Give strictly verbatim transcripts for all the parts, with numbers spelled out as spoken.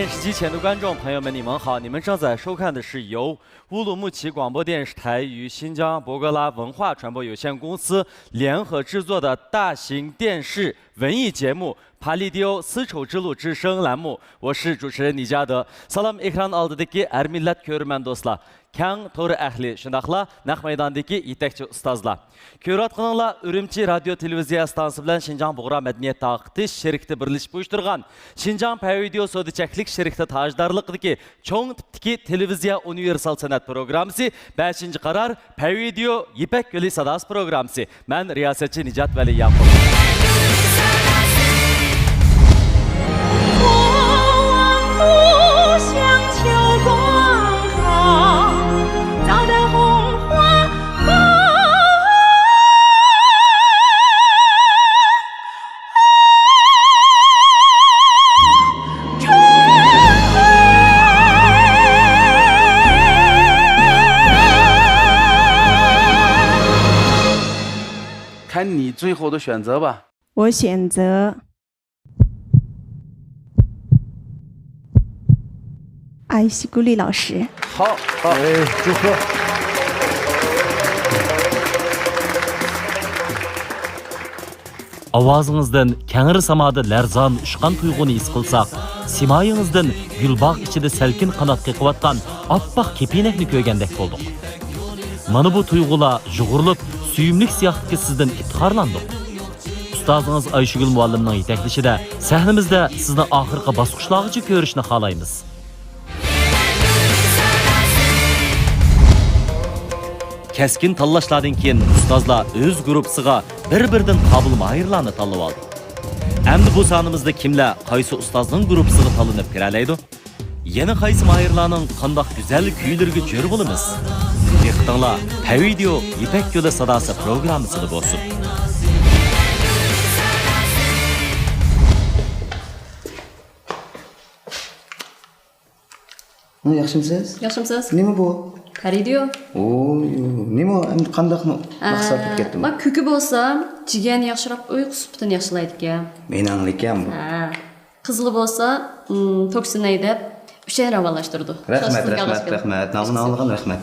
电视机前的观众朋友们，你们好！你们正在收看的是由乌鲁木齐广播电视台与新疆博格拉文化传播有限公司联合制作的大型电视文艺节目《Palidio丝绸之路之声》栏目，我是主持人李嘉德。سالام، ئېكران ئالدىدىكى ھەر مىللەت كۆرۈرمەن دوستلار، كەڭ تور ئەھلى، شۇنداقلا نەق مەيداندىكى يېتەكچى ئۇستازلار. كۆرۈۋاتقىنىڭلار ئۈرۈمچى رادىيو تېلېۋىزىيە ئىستانسىسى بىلەن شىنجاڭ بۇغرا مەدەنىيەت تارقىتىش شىركىتى بىرلىشىپ ئۇيۇشتۇرغان شىنجاڭ پەيۋىدېئو سودا چەكلىك شىركىتى تاجدارلىقىدىكى چوڭ تىپتىكى تېلېۋىزىيە ئۇنىۋېرسال سەنئەت پروگراممىسى، بەشىنچى قارار، پەيۋىدېئو يىپەك يولى ساداسى پروگراممىسى. مەن رىياسەتچى نىجات ۋەلى ياقۇپ.我选择艾希顾丽老师。好，好，哎，祝贺。 ئاۋازىڭىزدىن كەڭرى سامادا لەرزان ئۇچقان تۇيغۇنى ھېس قىلساق، سىمايىڭىزدىن گۈلباغ ئىچىدە سەلكىن قانات قېقىۋاتقان ئاپئاق كېپىنەكنى كۆرگەندەك بولدۇق. مانا بۇ تۇيغۇلار يۇغۇرۇلۇپ، سۆيۈملۈك سىياقتىكى سىزدىن ئىپتىخارلاندۇق. ئۇستازىڭىز ئايشىگۈل مۇئەللىمنىڭ يېتەكلىشىدە سەھنىمىزدە سىزنى ئاخىرقى باسقۇچلارغىچە كۆرۈشنى خالايمىز. كەسكىن تاللاشلاردىن كېيىن ئۇستازلار ئۆز گۇرۇپپىسىغا بىر-بىردىن قابىل ماھىرلارنى تاللىۋالدى. ئەمدى بۇ سانىمىزدا كىملەر قايسى ئۇستازنىڭ گۇرۇپپىسىغا تاللىنىپ كىرەلەيدۇ؟ يەنە قايسى ماھىرلارنىڭ قانداق گۈزەل كۈيلىرىگە جۆر بولىمىز؟ دىققىتىڭلار پەيۋىدېئو يىپەك يولى ساداسى پروگراممىسىدا بولسۇن. ھە، ياخشىمسىز؟ ياخشىمسىز؟ نېمە بۇ؟ پەيۋىدېئو. ئوي، نېمە ئەمدى قانداق مەقسەت بولۇپ كەتتىمۇ؟ ما كۆكى بولسا جىگەرنى ياخشىراق ئۇيقۇ سۈپىتىنى ياخشىلايدىكەن. مېنىڭلىكەن بۇ. ھە. قىزىلى بولسا توكسىن ھەيدەپ ئۈچەينى راۋانلاشتۇرىدۇ. رەھمەت، رەھمەت، رەھمەت. نامىنى ئاڭلىغان رەھمەت.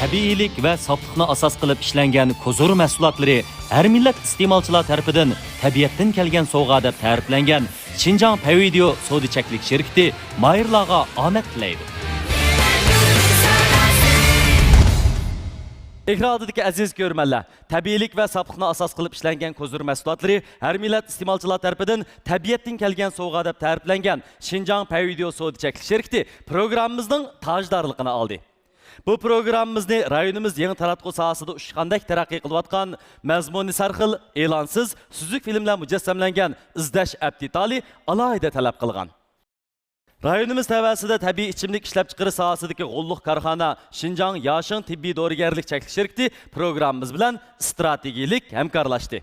تەبىئىيلىك ۋە ساپلىقنى ئاساس قىلىپ ئىشلەنگەن كوزۇر مەھسۇلاتلىرى ھەر مىللەت ئىستېمالچىلار تەرىپىدىن تەبىئەتتىن كەلگەن سوۋغا دەپ تەرىپلەنگەن شىنجاڭ پەيۋىدېئو سودا چەكلىك شىركىتى ماھىرلارغا ئامەت تىلەيدۇ. ئېكران ئالدىدىكى ئەزىز كۆرۈرمەنلەر، تەبىئىيلىك ۋە ساپلىقنى ئاساس قىلىپ ئىشلەنگەن كوزۇر مەھسۇلاتلىرى ھەر مىللەت ئىستېمالچىلار تەرىپىدىن تەبىئەتتىن كەلگەن سوۋغا دەپ تەرىپلەنگەن شىنجاڭ پەيۋىدېئو سودا چەكلىك شىركىتى پروگراممىمىزنىڭ تاجدارلىقىنى ئالدى. بۇ پروگراممىمىزنى رايونىمىز يېڭى تاراتقۇ ساھەسىدە ئۇچقاندەك تەرەققىي قىلىۋاتقان مەزمۇنى سەرخىل، ئېلانسىز، سۈزۈك فىلىملەر مۇجەسسەملەنگەن ئىزدەش ئەپتىتالى ئالاھىدە تەلەپ قىلغان. رايونىمىز تەۋەسىدە تەبىئىي ئىچىملىك ئىشلەپچىقىرىش ساھەسىدىكى غوللۇق كارخانا شىنجاڭ ياشىڭ تېببىي دورىگەرلىك چەكلىك شىركىتى پروگراممىمىز بىلەن ئىستراتېگىيىلىك ھەمكارلاشتى.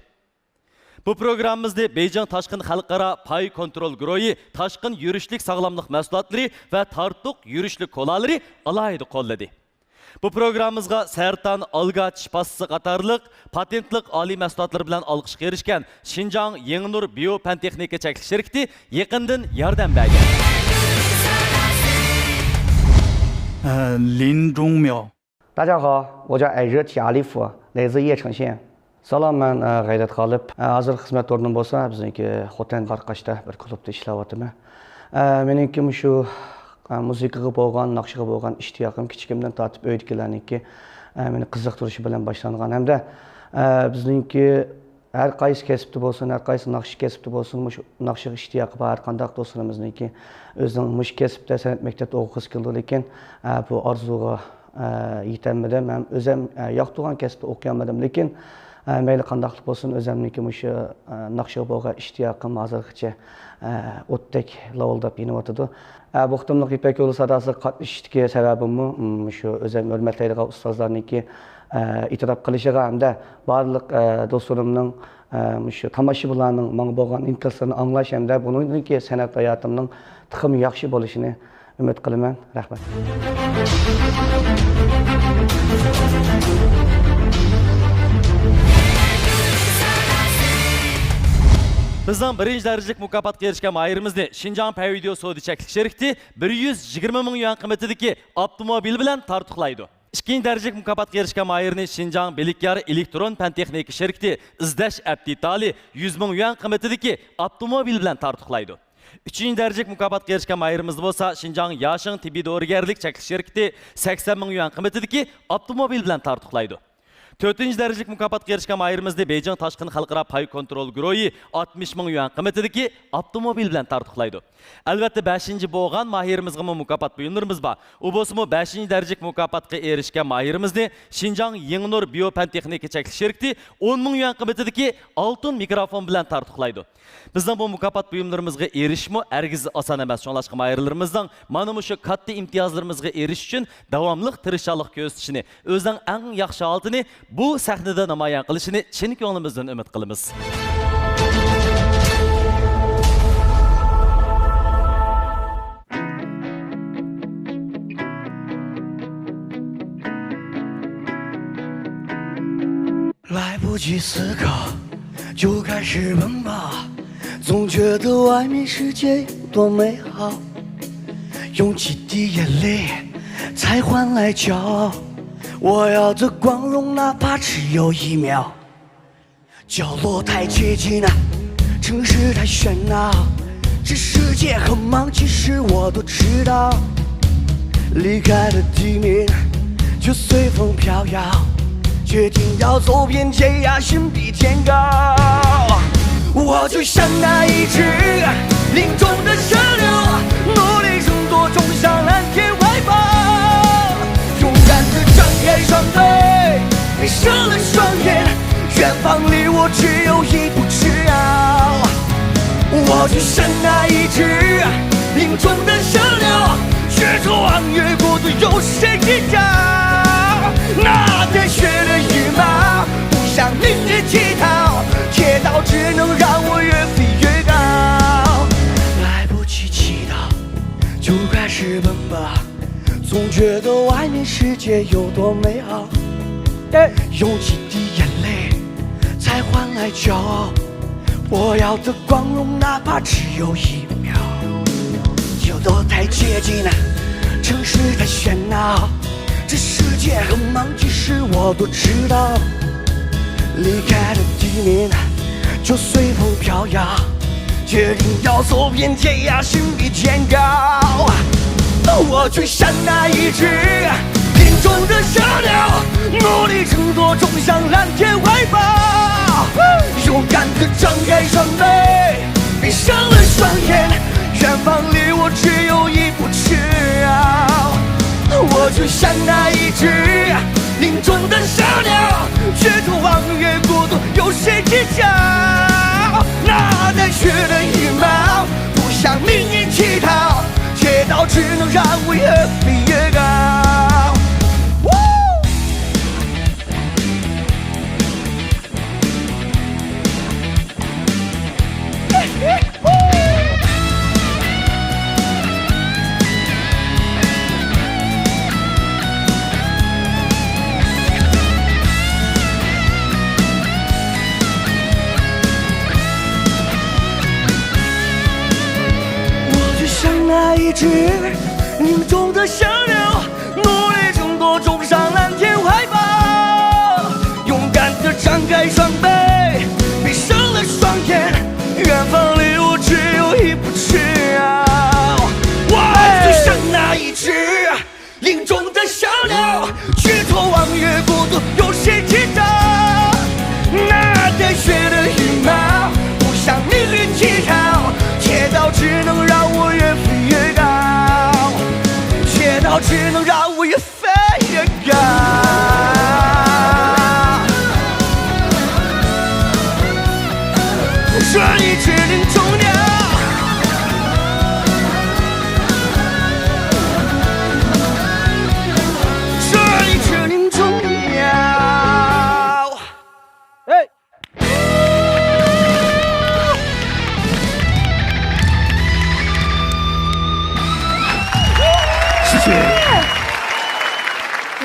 بۇ پروگراممىمىزنى بېيجىڭ تاشقىن خەلقئارا پاي كونترول گۇرۇھى تاشقىن يۈرۈشلۈك ساغلاملىق مەھسۇلاتلىرى ۋە تارتۇق يۈرۈشلۈك كولالىرى ئالاھىدە قوللىدى. بۇ پروگراممىمىزغا سەرتان، ئالگا چىش پاستىسى قاتارلىق پاتېنتلىق ئالىي مەھسۇلاتلىرى بىلەن ئالقىشقا ئېرىشكەن شىنجاڭ يېڭىنۇر بىيو پەن تېخنىكا چەكلىك شىركىتى يېقىندىن ياردەم بەرگەن. 呃，林忠淼。大家好，我叫艾热提阿里夫，来自叶城县。 سالام، مەن غەيرەت غالىپ. ھازىرقى خىزمەت ئورنۇم بولسا بىزنىڭكى خوتەن قاراقاشتا بىر كۇلۇبتا ئىشلەۋاتىمەن. مېنىڭكى مۇشۇ مۇزىكىغا بولغان، ناخشىغا بولغان ئىشتىياقىم كىچىكىمدىن تارتىپ ئۆيدىكىلەرنىڭكى مېنى قىزىقتۇرۇشى بىلەن باشلانغان ھەمدە بىزنىڭكى ھەر قايسى كەسىپتە بولسۇن، ھەر قايسى ناخشا كەسىپتە بولسۇن، مۇشۇ ناخشىغا ئىشتىياقى بار ھەر قانداق دوستلىرىمىزنىڭكى ئۆزىنىڭ مۇشۇ كەسىپتە سەنئەت مەكتەپتە ئوقۇغۇسى كېلىدۇ، لېكىن بۇ ئارزۇغا يېتەلمىدىم ھەم ئۆزۈم ياقتۇرغان كەسىپتە ئوقۇيالمىدىم. لېكىن مەيلى قانداقلا بولسۇن، ئۆزۈمنىڭكى مۇشۇ ناخشىغا بولغان ئىشتىياقىم ھازىرغىچە ئوتتەك لاۋۇلداپ يېنىۋاتىدۇ. بۇ قېتىملىق يىپەك يولى ساداسىغا قاتنىشىشتىكى سەۋەبىممۇ مۇشۇ ئۆزۈم ھۆرمەتلەيدىغان ئۇستازلارنىڭكى ئېتىراپ قىلىشىغا ھەمدە بارلىق دوستلىرىمنىڭ، مۇشۇ تاماشىبىنلارنىڭ ماڭا بولغان ئىنكاسلىرىنى ئاڭلاش ھەمدە بۇنىڭدىن كېيىن سەنئەت ھاياتىمنىڭ تېخىمۇ ياخشى بولۇشىنى ئۈمىد قىلىمەن. رەھمەت. بىزنىڭ بىرىنچى دەرىجىلىك مۇكاپاتقا ئېرىشكەن ماھىرىمىزنى شىنجاڭ پەيۋىديو سودا چەكلىك شىركىتى بىر يۈز يىگىرمە مىڭ يۈەن قىممىتىدىكى ئاپتوموبىل بىلەن تارتۇقلايدۇ. ئىككىنچى دەرىجىلىك مۇكاپاتقا ئېرىشكەن ماھىرنى شىنجاڭ بىلىكيار ئېلېكترون پەن تېخنىكا شىركىتى ئىزدەش ئەپ دېتالى يۈز مىڭ يۈەن قىممىتىدىكى ئاپتوموبىل بىلەن تارتۇقلايدۇ. ئۈچىنچى دەرىجىلىك مۇكاپاتقا ئېرىشكەن ماھىرىمىزدا بولسا شىنجاڭ ياشىڭ تېببىي دورىگەرلىك چەكلىك شىركىتى سەكسەن مىڭ يۈەن قىممىتىدىكى ئاپتوموبىل بىلەن تارتۇقلايدۇ. تۆتىنچى دەرىجىلىك مۇكاپاتقا ئېرىشكەن ماھىرىمىزنى بېيجىڭ تاشقىن خەلقئارا پاي كونترول گۇرۇھى ئاتمىش مىڭ يۈەن قىممىتىدىكى ئاپتوموبىل بىلەن تارتۇقلايدۇ. ئەلۋەتتە، بەشىنچى بولغان ماھىرىمىزغىمۇ مۇكاپات بۇيۇملىرىمىز بار. ئۇ بولسىمۇ بەشىنچى دەرىجىلىك مۇكاپاتقا ئېرىشكەن ماھىرىمىزنى شىنجاڭ يېڭىنۇر بىيو پەن تېخنىكا چەكلىك شىركىتى ئون مىڭ يۈەن قىممىتىدىكى ئالتۇن مىكروفون بىلەن تارتۇقلايدۇ. بىزنىڭ بۇ مۇكاپات بۇيۇملىرىمىزغا ئېرىشىشمۇ ھەرگىز ئاسان ئەمەس. شۇڭلاشقا ماھىرلىرىمىزنىڭ مانا مۇشۇ كاتتا ئىمتىيازلىرىمىزغا ئېرىشىش ئۈچۈن داۋاملىق تىرىشچانلىق كۆرسىتىشىنى، ئۆزىنىڭ ئەڭ ياخشى ھالىتىنى بۇ سەھنىدە نامايان قىلىشىنى چىن كۆڭلىمىزدىن ئۈمىد قىلىمىز.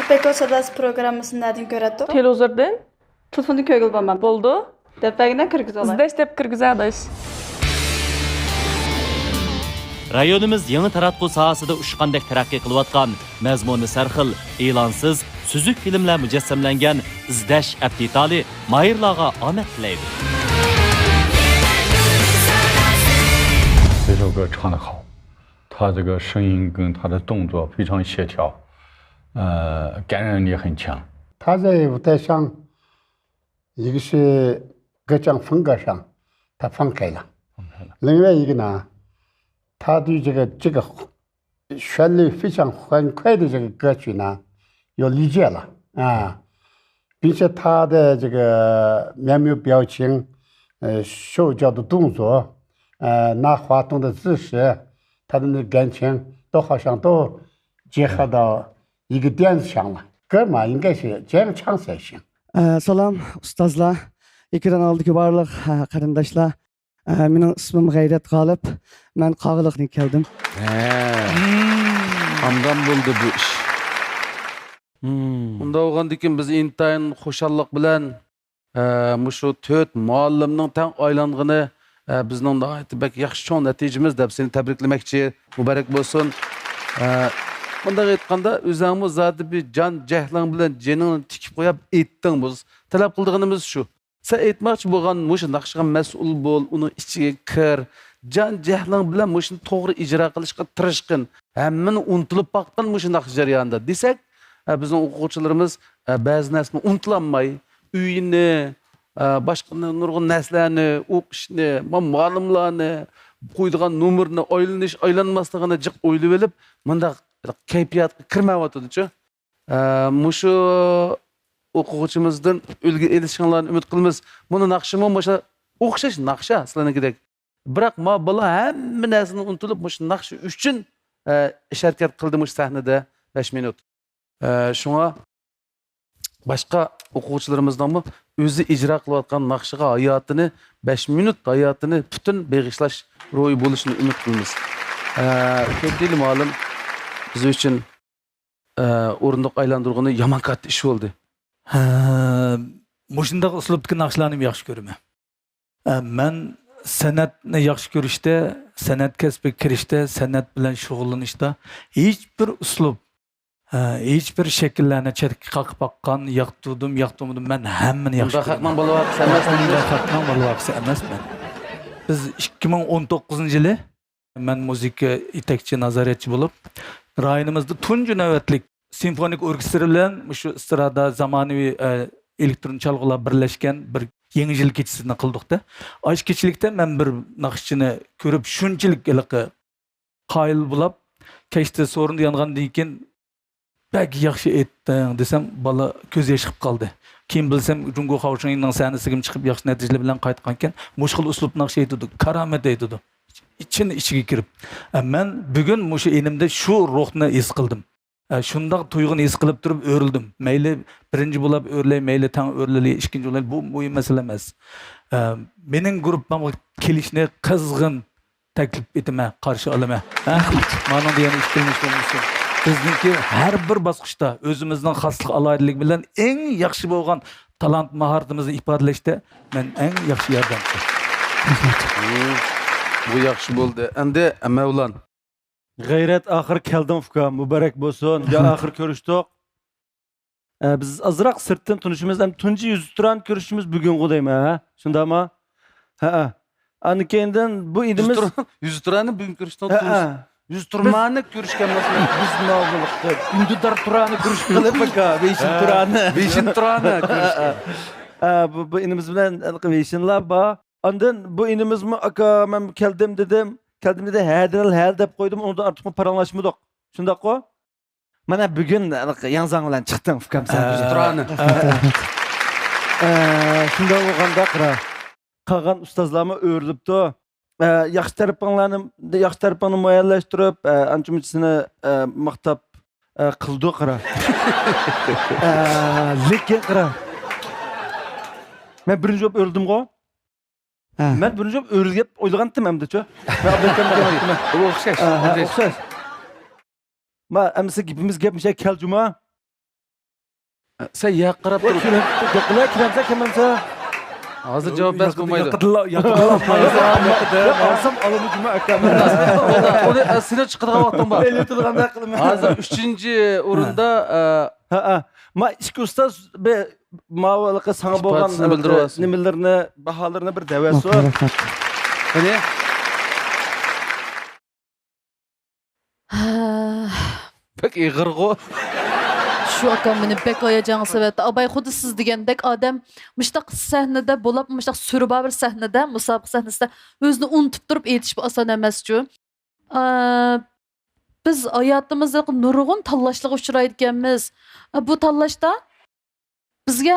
يىپەك يولى ساداسى پروگراممىسىنى نەدىن كۆرەتتۇق؟ تېلېۋىزوردىن. تېلېفوندىن كۆرگىلى بولمامدۇ؟ بولىدۇ. دەپ بەرگىنە كىرگۈزۈۋالاي. ئىزدەش دەپ كىرگۈزە، ئاداش. رايونىمىز يېڭى تاراتقۇ ساھەسىدە ئۇچقاندەك تەرەققىي قىلىۋاتقان، مەزمۇنى سەرخىل، ئېلانسىز، سۈزۈك فىلىملەر مۇجەسسەملەنگەن ئىزدەش ئەپتىتالى ماھىرلارغا ئامەت تىلەيدۇ. 这首歌唱得好，他这个声音跟他的动作非常协调，呃，感染力很强。他在舞台上，一个是歌唱风格上，他放开了，另外一个呢，他对这个这个旋律非常欢快的这个歌曲呢，有理解了啊，并且他的这个面部表情，呃，手脚的动作，呃，拿话筒的姿势，他的那感情都好像都结合到一个点子上了。歌嘛，应该是这样唱才行。 ئە، سالام ئۇستازلار، ئېكران ئالدىدىكى بارلىق، ئە، قېرىنداشلار. ئە، مېنىڭ ئىسمىم غەيرەت غالىپ. مەن قاغىلىقتىن كەلدىم. ھە. ئاندام بولدى بۇ ئىش. ئۇنداق بولغاندىكىن بىز ئىنتايىن خۇشاللىق بىلەن، ئە، مۇشۇ تۆت مۇئەللىمنىڭ تەڭ ئايلانغىنى، ئە، بىزنىڭ ناھايىتى بەك ياخشى چوڭ نەتىجىمىز دەپ سېنى تەبرىكلىمەكچى. مۇبارەك بولسۇن. ئە، مۇنداق ئېيتقاندا، ئۆزەڭمۇ زادى بىر جان جەھلىڭ بىلەن جېنىڭنى تىكىپ قويۇپ ئېيتتىڭ. بۇ تەلەپ قىلىدىغىنىمىز شۇ. سەن ئېيتماقچى بولغان مۇشۇ ناخشىغا مەسئۇل بول، ئۇنىڭ ئىچىگە كىر، جان جەھلىڭ بىلەن مۇشۇنى توغرا ئىجرا قىلىشقا تىرىشقىن. ھەممىنى ئۇنتۇلۇپ باققىن مۇشۇ ناخشا جەريانىدا دېسەك، ئە، بىزنىڭ ئوقۇغۇچىلىرىمىز، ئە، بەزى نەرسىنى ئۇنتۇلالماي، ئۆيىنى، ئە، باشقا نۇرغۇن نەرسىلەرنى، ئوقۇشنى، ما-، مۇئەللىملارنى، قويىدىغان نومۇرنى، ئايلىنىش، ئايلانماسلىقىنى جىق ئويلىۋېلىپ، مۇنداق كەيپىياتقا كىرمەيۋاتىدۇچۇ. ئە، مۇشۇ ئوقۇغۇچىمىزدىن ئۈلگە ئېلىشىڭلارنى ئۈمىد قىلىمىز. بۇنى ناخشىمۇ مۇشۇ ئوخشاش ناخشا سىلەرنىڭكىدەك. بىراق ما بالا ھەممە نەرسىنى ئۇنتۇلۇپ مۇشۇ ناخشا ئۈچۈن، ئە، ئىش ھەرىكەت قىلدى مۇشۇ سەھنىدە بەش مىنۇت. ئە، شۇڭا باشقا ئوقۇغۇچىلىرىمىزنىڭمۇ ئۆزى ئىجرا قىلىۋاتقان ناخشىغا ھاياتىنى، بەش مىنۇت ھاياتىنى پۈتۈن بېغىشلاش روھى بولۇشىنى ئۈمىد قىلىمىز. ئە، كۆتىلى مۇئەللىم بىز ئۈچۈن ئورۇندۇق ئايلاندۇرغىنى يامان كاتتا ئىش بولدى. ھە، مۇشۇنداق ئۇسلۇبتىكى ناخشىلارنىمۇ ياخشى كۆرىمەن. ھە، مەن سەنئەتنى ياخشى كۆرۈشتە، سەنئەت كەسپىگە كىرىشتە، سەنئەت بىلەن شۇغۇللىنىشتا ھېچبىر ئۇسلۇب، ھە، ھېچبىر شەكىللەرنى چەتكە قاقىپ باققان، ياقتۇردۇم، ياقتۇرمىدىم، مەن ھەممىنى ياخشى كۆرىمەن. ھەقنىڭ بالىۋاقىسى ئەمەس. ھەقنىڭ بالىۋاقىسى ئەمەس مەن. بىز ئىككى مىڭ ئون توققۇزىنچى يىلى مەن مۇزىكا يېتەكچى، نازارەتچى بولۇپ، رايونىمىزدا تۇنجى نۆۋەتلىك سىمفونىك ئوركېستىر بىلەن مۇشۇ ئېسترادا، زامانىۋى، ئە، ئېلېكترون چالغۇلار بىرلەشكەن بىر يېڭى يىل كېچىسىنى قىلدۇقتا. ئاشۇ كېچىلىكتە مەن بىر ناخشىچىنى كۆرۈپ، شۇنچىلىك ھېلىقى قايىل بولاپ، كەچتە سورۇندا يانغاندىن كېيىن، بەك ياخشى ئېيتتىڭ دېسەم، بالا كۆز ياش قىلىپ قالدى. كېيىن بىلسەم، جۇڭگو خاۋشۇڭيىنىڭ سەھنىسىگىمۇ چىقىپ، ياخشى نەتىجىلەر بىلەن قايتقانكەن، مۇشۇ خىل ئۇسلۇب ناخشا ئېيتىدۇ، كارامەت ئېيتىدۇ. چىن ئىچىگە كىرىپ. ئە، مەن بۈگۈن مۇشۇ ئىنىمدە شۇ روھنى ھېس قىلدىم. ئە، شۇنداق تۇيغۇنى ھېس قىلىپ تۇرۇپ ئۆرۈلدۈم. مەيلى بىرىنچى بولاپ ئۆرۈلەي، مەيلى تەڭ ئۆرۈلەي، ئىككىنچى بولاي، بۇ مۇھىم مەسىلە ئەمەس. ئە، مېنىڭ گۇرۇپپامغا كېلىشنى قىزغىن تەكلىپ ئېتىمەن، قارشى ئالىمەن. ھە؟ مانا دېگەن ئىككىلىنىش بولمىسۇن. بىزنىڭكى ھەر بىر باسقۇچتا ئۆزىمىزنىڭ خاسلىق ئالاھىدىلىكى بىلەن ئەڭ ياخشى بولغان تالانت ماھارىتىمىزنى ئىپادىلەشتە مەن ئەڭ ياخشى ياردەمچى. بۇ ياخشى بولدى. ئەمدى مەۋلان. غەيرەت، ئاخىر كەلدىڭ ئۇكام، مۇبارەك بولسۇن. يا ئاخىر كۆرۈشتۇق. ئە، بىز ئازراق سىرتتىن تونۇشىمىز، ئەمدى تۇنجى يۈزتۇرانە كۆرۈشۈشىمىز بۈگۈنغۇ دەيمەن، ھە؟ شۇنداقمۇ؟ ھەئە. ئاندىن كېيىندىن بۇ ئىنىمىز يۈزتۇرانە، يۈزتۇرانە بۈگۈن كۆرۈشتۇق. ھەئە. يۈزتۇرمانە كۆرۈشكەنمىز. بىز ناۋۇلۇقتا كۈندىدار تۇرانە كۆرۈشۈپ قېلىپ، ئاكا، ۋېيشىن تۇرانە. ۋېيشىن تۇرانە كۆرۈشكەن. ھە، بۇ، بۇ ئىنىمىز بىلەن ھېلىقى ۋېيشىنلار بار. ئاندىن بۇ ئىنىمىزمۇ، ئاكا، مەن كەلدىم دېدىم. كەلدىم دېدى، ھە دېدى، ھە دەپ قويدۇم، ئۇنىڭدىن ئارتۇقمۇ پاراڭلاشمىدۇق. شۇنداققۇ؟ مانا بۈگۈن ياڭزاڭ بىلەن چىقتىڭ، ئۇكام، سەن. ئە، ئە، شۇنداق بولغاندا قارا. قالغان ئۇستازلارمۇ ئۆرۈلۈپتۇ. ئە، ياخشى تەرىپىڭلارنى، ياخشى تەرىپىڭنى مۇئەييەنلەشتۈرۈپ، ئە، ئانچە-مۇنچە سېنى، ئە، ماختاپ، ئە، قىلىدۇ قارا. ئە، لېكىن قارا. مەن بىرىنچى بولۇپ ئۆرۈلدۈمغۇ؟ ھە. مەن بىرىنچى بولۇپ ئۆرۈلگەن دەپ ئويلىغانتىم ئەمدىچۇ. مەن ئابلەككەمگە كەلمەپتىمەن. ئۇ ئوخشاش. ھە، ھە، ئوخشاش. ما، ئەمىسە گېپىمىز گەپ مىشە كەل جۇما. سەن ياققا قاراپ تۇر. كېلەمسە، كېلەمسە، كېلەمسە. ھازىر جاۋاب بەرسە بولمايدۇ. ياقىدىلا، ياقىدىلا. ئالسام ئالىمىز جۈمە ئاكام. ئۇنى، ئۇنى، ئە، سېنىڭ چىقىدىغان ۋاقتىڭ بار. ئېلىۋېتىدىغاندەك قىلىمەن. ھازىر ئۈچىنچى ئورۇندا، ئە، ھە، ھە. ما ئىككى ئۇستاز بىر ماۋۇ ساڭا بولغان ئىپادىسىنى بىلدۈرۈۋالسۇن. نېمىلىرىنى، باھالىرىنى بىر دەۋەرسۇن. رەھمەت. قېنى؟ بەك ئېغىرغۇ. شۇ ئاكام مېنى بەك ھاياجانغا سېلىۋەتتى. ئاباي خۇددى سىز دېگەندەك ئادەم مۇشۇنداق سەھنىدە بولۇپ، مۇشۇنداق سۈربا بىر سەھنىدە، مۇسابىقە سەھنىسىدە ئۆزىنى ئۇنتۇپ تۇرۇپ ئېيتىش ئاسان ئەمەسچۇ. ئا، بىز ھاياتىمىزدا نۇرغۇن تاللاشلارغا ئۇچرايدىكەنمىز. ئا، بۇ تاللاشتا بىزگە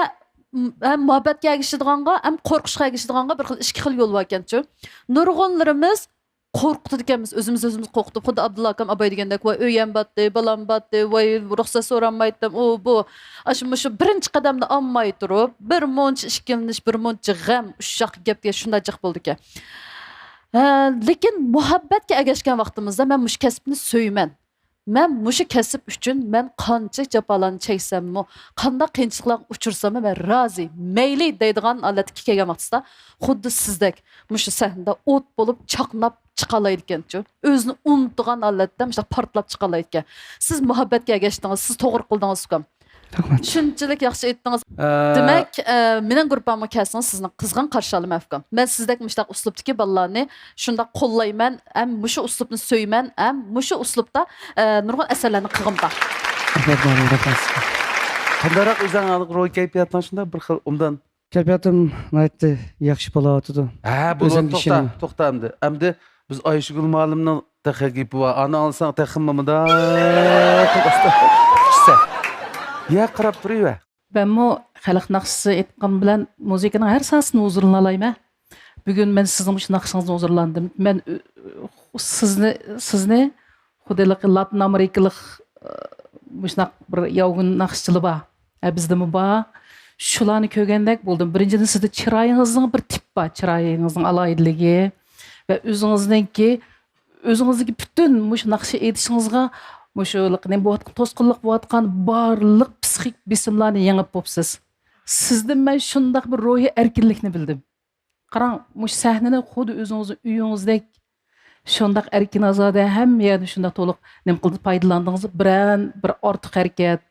م-، ھەم مۇھەببەتكە ئەگىشىدىغانغا، ھەم قورقۇشقا ئەگىشىدىغانغا بىر خىل ئىككى خىل يول باركەنچۇ. نۇرغۇنلىرىمىز قورقۇتىدىكەنمىز، ئۆزىمىز ئۆزىمىزنى قورقۇتۇپ، خۇددى ئابدۇللا ئاكام ئاباي دېگەندەك، ۋاي ئۆيەم باتتى، بالام باتتى، ۋاي رۇخسەت سورالمايتتىم، ئۇ بۇ. ئاشۇ مۇشۇ بىرىنچى قەدەمنى ئالماي تۇرۇپ، بىر مۇنچە ئىككىلىنىش، بىر مۇنچە غەم، ئۇششاق گەپكە شۇنداق جىق بولىدىكەن. ھە، لېكىن مۇھەببەتكە ئەگەشكەن ۋاقتىمىزدا مەن مۇشۇ كەسىپنى سۆيىمەن. مەن مۇشۇ كەسىپ ئۈچۈن مەن قانچىلىك جاپالارنى چەكسەممۇ، قانداق قىيىنچىلىقلارغا ئۇچرىساممۇ مەن رازى، مەيلى دەيدىغان ھالەتكە كەلگەن ۋاقتىسىدا خۇددى سىزدەك مۇشۇ سەھنىدە ئوت بولۇپ چاقناپ چىقالايدىكەنچۇ. ئۆزىنى ئۇنتۇغان ھالەتتە مۇشۇنداق پارتلاپ چىقالايدىكەن. سىز مۇھەببەتكە ئەگەشتىڭىز، سىز توغرا قىلدىڭىز ئۇكام. رەھمەت. شۇنچىلىك ياخشى ئېيتتىڭىز. ئە، دېمەك، ئە، مېنىڭ گۇرۇپپامغا كەلسىڭىز، سىزنى قىزغىن قارشى ئالىمەن ئۇكام. مەن سىزدەك مۇشۇنداق ئۇسلۇبتىكى بالىلارنى شۇنداق قوللايمەن، ھەم مۇشۇ ئۇسلۇبنى سۆيىمەن، ھەم مۇشۇ ئۇسلۇبتا، ئە، نۇرغۇن ئەسەرلەرنى قىلغۇم بار. رەھمەت، بارىڭ، رەھمەت. قانداقراق ئۆزۈڭ ھازىر روھىي كەيپىياتىڭ شۇنداق بىر خىل ئوبدان؟ كەيپىياتىم ناھايىتى ياخشى بولۇۋاتىدۇ. ھە، بولۇۋاتىدۇ. ئۆزۈمگە توختا، ئىشىنىمەن. توختا ئەمدى. ئەمدى بىز ئايشىگۈل مۇئەللىمنىڭ تېخى گېپى بار. ئانا ئالساڭ تېخىمۇ مۇنداق كۈچسە. يا، قاراپ تۇرۇۋەر. مەنمۇ خەلق ناخشىسى ئېيتقان بىلەن مۇزىكىنىڭ ھەر ساھەسىدىن ھۇزۇرلىنالايمەن. بۈگۈن مەن سىزنىڭ مۇشۇ ناخشىڭىزدىن ھۇزۇرلاندىم. مەن، ئۆ، سىزنى، سىزنى خۇددى ھېلىقى لاتىن ئامېرىكىلىق، ئە، مۇشۇنداق بىر ياۋغۇن ناخشىچىلار بار. ئە، بىزدىمۇ بار. شۇلارنى كۆرگەندەك بولدۇم. بىرىنچىدىن، سىزدە چىرايىڭىزنىڭ بىر تىپ بار، چىرايىڭىزنىڭ ئالاھىدىلىكى ۋە ئۆزىڭىزنىڭكى، ئۆزىڭىزدىكى پۈتۈن مۇشۇ ناخشا ئېيتىشىڭىزغا مۇشۇ نېمە بولۇۋاتقان، توسقۇنلۇق بولۇۋاتقان بارلىق پسىخىك بېسىملارنى يېڭىپ بوپسىز. سىزدىن مەن شۇنداق بىر روھىي ئەركىنلىكنى بىلدىم. قاراڭ، مۇشۇ سەھنىنى خۇددى ئۆزىڭىزنىڭ ئۆيىڭىزدەك شۇنداق ئەركىن ئازادە ھەممە يەردىن شۇنداق تولۇق نېمە قىلدى، پايدىلاندىڭىز. بىرەر بىر ئارتۇق ھەرىكەت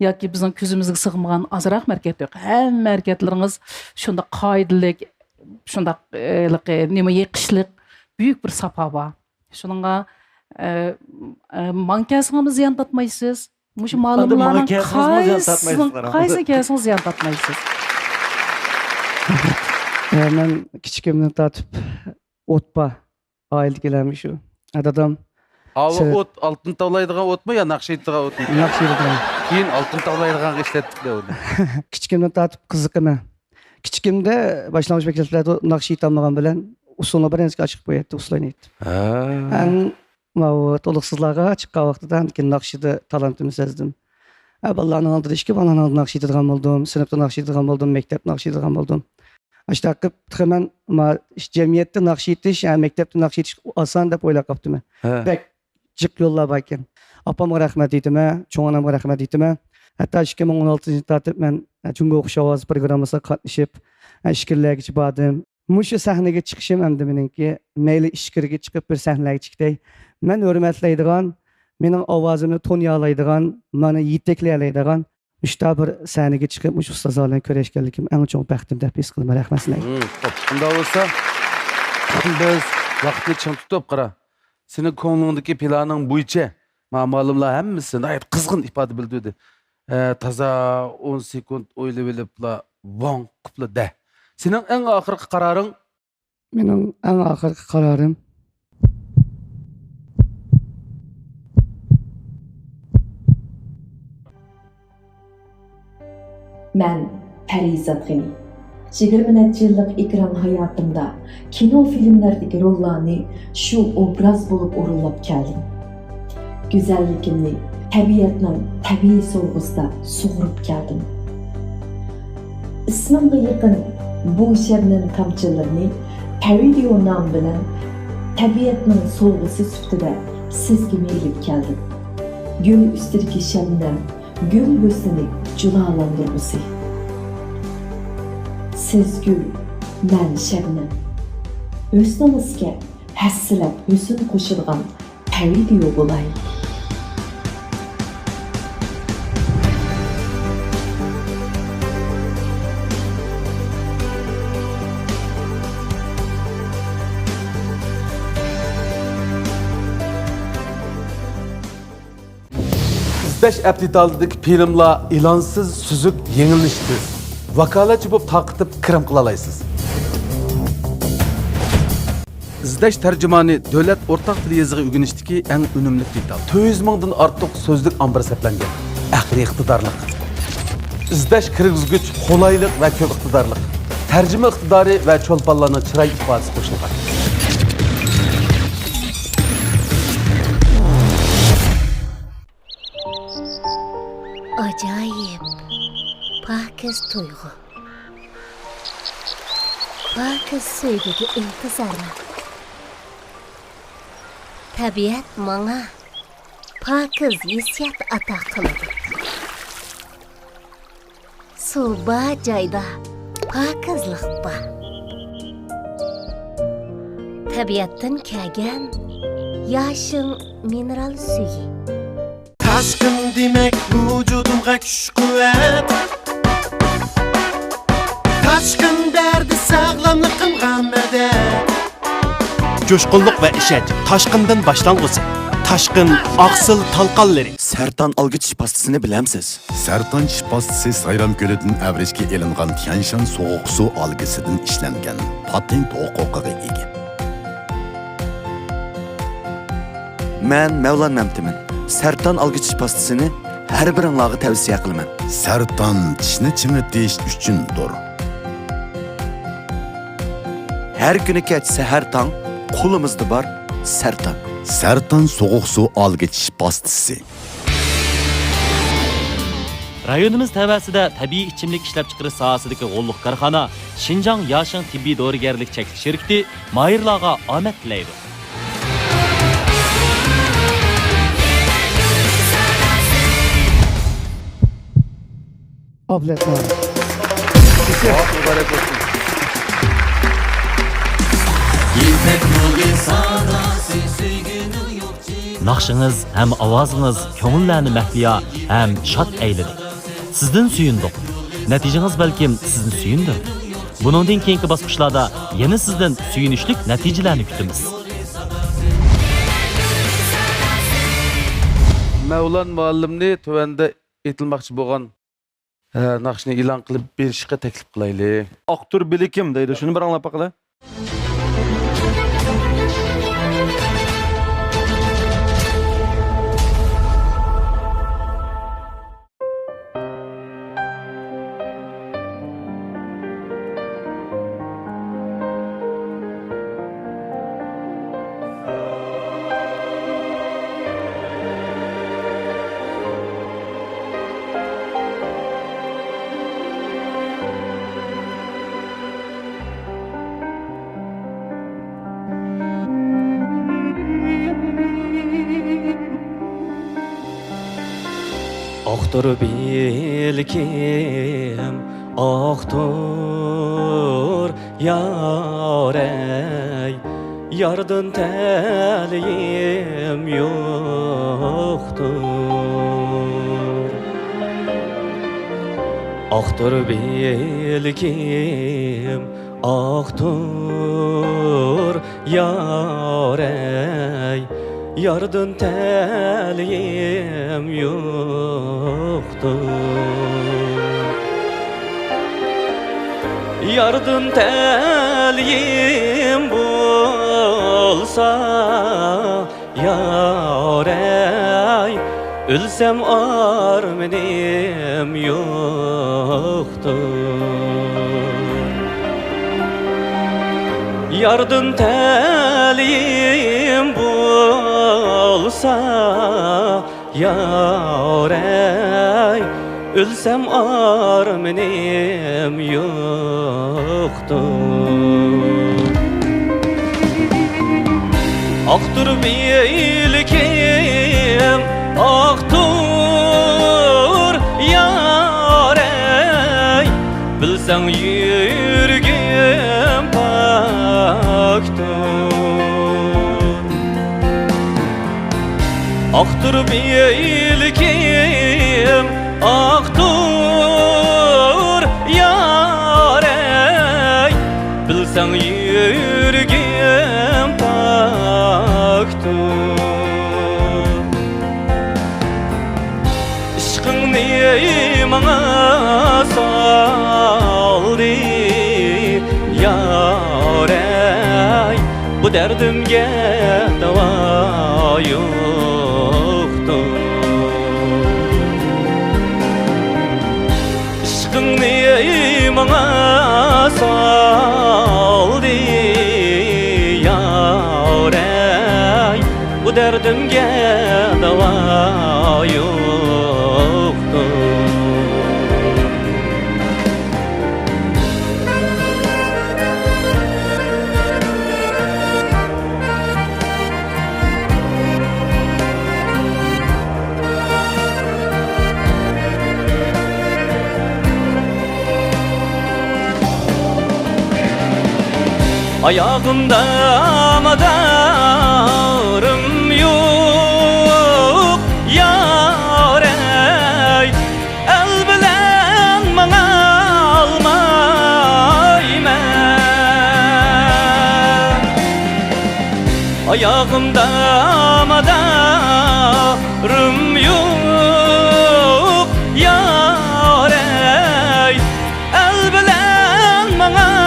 ياكى بىزنىڭ كۆزىمىزگە سىغمىغان ئازراقمۇ ھەرىكەت يوق. ھەممە ھەرىكەتلىرىڭىز شۇنداق قائىدىلىك، شۇنداق، ئە، ھېلىقى نېمە يېقىشلىق، بۈيۈك بىر ساپا بار. شۇنىڭغا، ئە، ئە، ماڭا كەلسىڭىزمۇ زىيان تارتمايسىز. مۇشۇ ئەمدى ماڭا مالىملارنىڭ كەلسىڭىزمۇ زىيان تارتمايسىز، قايسىسىنىڭ، قاراڭ. قايسىسىنى كەلسىڭىز زىيان تارتمايسىز. ئە، مەن كىچىكىمدىن تارتىپ ئوت بار. ئائىلىدىكىلەرمۇ شۇ. ئە، دادام ئاۋۇ سىر- ئوت، ئالتۇن تاۋلايدىغان ئوتمۇ يا ناخشا ئېيتىدىغان ئوتمۇ؟ ناخشا ئېيتىدىغان. كېيىن ئالتۇن تاۋلايدىغانغا ئىشلەتتىكلەر ئۇنى. كىچىكىمدىن تارتىپ قىزىقىمەن. كىچىكىمدە باشلانغۇچ مەكتەپلەردە ناخشا ئېيتالمىغان بىلەن ئۇسسۇلنى بىرىنچىگە ئاچىقىپ قوياتتى، ئۇسسۇل ئوينايتتى. ھە. ئەڭ ماۋۇ تولۇقسىزلارغا چىققان ۋاقتىدا كېيىن ناخشىدا تالانتىمنى سەزدىم. ھە، بالىلارنىڭ ئالدىدا ئىككى بالىنىڭ ئالدىدا ناخشا ئېيتىدىغان بولدۇم، سىنىپتا ناخشا ئېيتىدىغان بولدۇم، مەكتەپتە ناخشا ئېيتىدىغان بولدۇم. ئاشۇنداق قىلىپ تېخى مەن ما-، جەمئىيەتتە ناخشا ئېيتىش، ھە، مەكتەپتە ناخشا ئېيتىش ئاسان دەپ ئويلاپ قاپتىمەن. ھە. بەك جىق يوللار باركەن. ئاپامغا رەھمەت ئېيتىمەن، چوڭ ئانامغا رەھمەت ئېيتىمەن. ھەتتا ئىككى مىڭ ئون ئالتىنچى يىلدىن تارتىپ مەن، ئە، جۇڭگو خۇش ئاۋازى پروگراممىسىغا قاتنىشىپ، ئە، ئىچكىرىلەرگىچە باردىم. مۇشۇ سەھنىگە چىقىشىم ئەمدى مېنىڭكى، مەيلى ئىچكىرىگە چىقىپ بىر سەھنىلەرگە چىقتەي. مەن ھۆرمەتلەيدىغان، مېنىڭ ئاۋازىمنى تونۇيالايدىغان، مانا يېتەكلىيەلەيدىغان مۇشۇنداق بىر سەھنىگە چىقىپ، مۇشۇ ئۇستازلار بىلەن كۆرۈشكەنلىكىم ئەڭ چوڭ بەختىم دەپ ھېس قىلىمەن. رەھمەت سىلەرگە. مم، خوپ، ئۇنداق بولسا، بىز ۋاقىتنى چىڭ تۇتۇپ، قارا، سېنىڭ كۆڭلۈڭدىكى پىلانىڭ بويىچە، ما-، مۇئەللىملار ھەممىسى ناھايىتى قىزغىن ئىپادە بىلدۈردى. ئە، تازا ئون سېكۇنت ئويلىۋېلىپلا، ۋاڭ قىپلا دە. سېنىڭ ئەڭ ئاخىرقى قارارىڭ؟ مېنىڭ ئەڭ ئاخىرقى قارارىم. مەن پەرىزات غېنى. يىگىرمە نەچچە يىللىق ئېكران ھاياتىمدا كىنو، فىلىملەردىكى روللارنى شۇ ئوبراز بولۇپ ئورۇنلاپ كەلدىم. گۈزەللىكىمنى تەبىئەتنىڭ تەبىئىي سوۋغىسىدا سۇغۇرۇپ كەلدىم. ئىسمىمغا يېقىن بۇ شەبنەم تامچىلىرىنى پەرىدىيو نامى بىلەن تەبىئەتنىڭ سوۋغىسى سۈپىتىدە سىزگىمۇ ئېلىپ كەلدىم. گۈل ئۈستىدىكى شەبنەم، گۈل ھۆسنىنى جۇلالاندۇرغۇسى. سەزگۈل، مەن شەبنەم. ھۆسنىڭىزگە ھەسسىلەپ ھۆسن قوشىدىغان قەۋىدىيو بولاي. ئىزدەش ئەپ دېتالىدىكى فىلىملار ئېلانسىز، سۈزۈك، يېڭىلىنىشى تېز. ۋاكالەتچى بولۇپ تارقىتىپ كىرىم قىلالايسىز. ئىزدەش تەرجىمانى دۆلەت ئورتاق تىل يېزىقى ئۆگىنىشتىكى ئەڭ ئۈنۈملۈك دېتال. تۆت يۈز مىڭدىن ئارتۇق سۆزلۈك ئامبىرى سەپلەنگەن. ئەقلىي ئىقتىدارلىق. ئىزدەش كىرگۈزگۈچ قولايلىق ۋە كۆپ ئىقتىدارلىق. تەرجىمە ئىقتىدارى ۋە چولپانلارنىڭ چىراي ئىپادىسى قوشۇلغان. ئاجايىپ، پاكىز تۇيغۇ. پاكىز سۆيگۈگە ئىنتىزارمەن. تەبىئەت ماڭا پاكىز ھېسسىيات ئاتا قىلىدۇ. سۇ بار جايدا پاكىزلىق بار. تەبىئەتتىن كەلگەن ياشىڭ مىنېرال سۈيى. تاشقىن دېمەك ۋۇجۇدۇمغا كۈچ-قۇۋۋەت. تاشقىن بەردى ساغلاملىقىمغا مەدەت. جۇشقۇنلۇق ۋە ئىشەنچ تاشقىندىن باشلانغۇسى. تاشقىن ئاقسىل تالقانلىرى. سەرتان ئالگۈچ پاستىسىنى بىلەمسىز؟ سەرتان چىش پاستىسى سايرام كۆلىدىن ئەۋرىشكە ئېلىنغان تيەنشان سوغۇق سۇ ئالگىسىدىن ئىشلەنگەن، پاتېنت ھوقۇقىغا ئىگە. مەن مەۋلان مەمتىمىن. سەرتان ئالگۈچ چىش پاستىسىنى ھەر بىرىڭلارغا تەۋسىيە قىلىمەن. سەرتان چىشنى چىڭىتىش ئۈچۈندۇر. ھەر كۈنى كەچ سەھەر تاڭ، قولىمىزدا بار سەرتان. سەرتان سوغۇق سۇ ئالگۈچ چىش پاستىسى. رايونىمىز تەۋەسىدە تەبىئىي ئىچىملىك ئىشلەپچىقىرىش ساھەسىدىكى غوللۇق كارخانا شىنجاڭ ياشىڭ تېببىي دورىگەرلىك چەكلىك شىركىتى ماھىرلارغا ئومەن تىلەيدۇ. ئابلەت مۇبارەك بولسۇن. يىپەك يولى ساداسى سۆيگۈنىڭ يوق. ناخشىڭىز ھەم ئاۋازىڭىز كۆڭۈللەرنى مەھلىيا ھەم شاد ئەيلىدى. سىزدىن سۆيۈندۇق. نەتىجىڭىز بەلكىم سىزنى سۆيۈندۈرىدۇ. بۇنىڭدىن كېيىنكى باسقۇچلاردا يەنە سىزدىن سۆيۈنۈشلۈك نەتىجىلەرنى كۈتىمىز. مەۋلان مۇئەللىمنى تۆۋەندە ئېيتىلماقچى بولغان ھە، ناخشىنى ئېلان قىلىپ بېرىشقا تەكلىپ قىلايلى. ئاقتۇر بىلىكىم دەيدۇ، شۇنى بىر ئاڭلاپ باقىلى. ئاقتۇر بىلكىم، ئاقتۇر يارەي، ياردىن تەلىيىم يوقتۇر. ئاقتۇر بىلكىم، ئاقتۇر يارەي، ياردىن تەلىيىم يوقتۇر. ياردىن تەلىيىم بولسا، يارەي، ئۆلسەم ئارمىنىم يوقتۇر. ياردىن تەلىيىم بولسا، يارەي، ئۆلسەم ئارمىنىم يوقتۇر. ئاقتۇر بىلكىم، ئاقتۇر يارەي، بىلسەڭ يۈرىكىم تۇر بىلىكىم ئاقتۇر يارەي، بىلسەڭ يۈرىكىم پاكتۇر. ئىشقىڭنى ماڭا سالدى يارەي، بۇ دەردىمگە داۋا يوقتۇر. ئىشقىڭنى ماڭا سالدى يارەي، بۇ دەردىمگە داۋا يوقتۇر. ئاياغىمدا مادارىم يوق يارەي، ئەل بىلەن ماڭالمايمەن. ئاياغىمدا مادارىم يوق يارەي، ئەل بىلەن ماڭالمايمەن.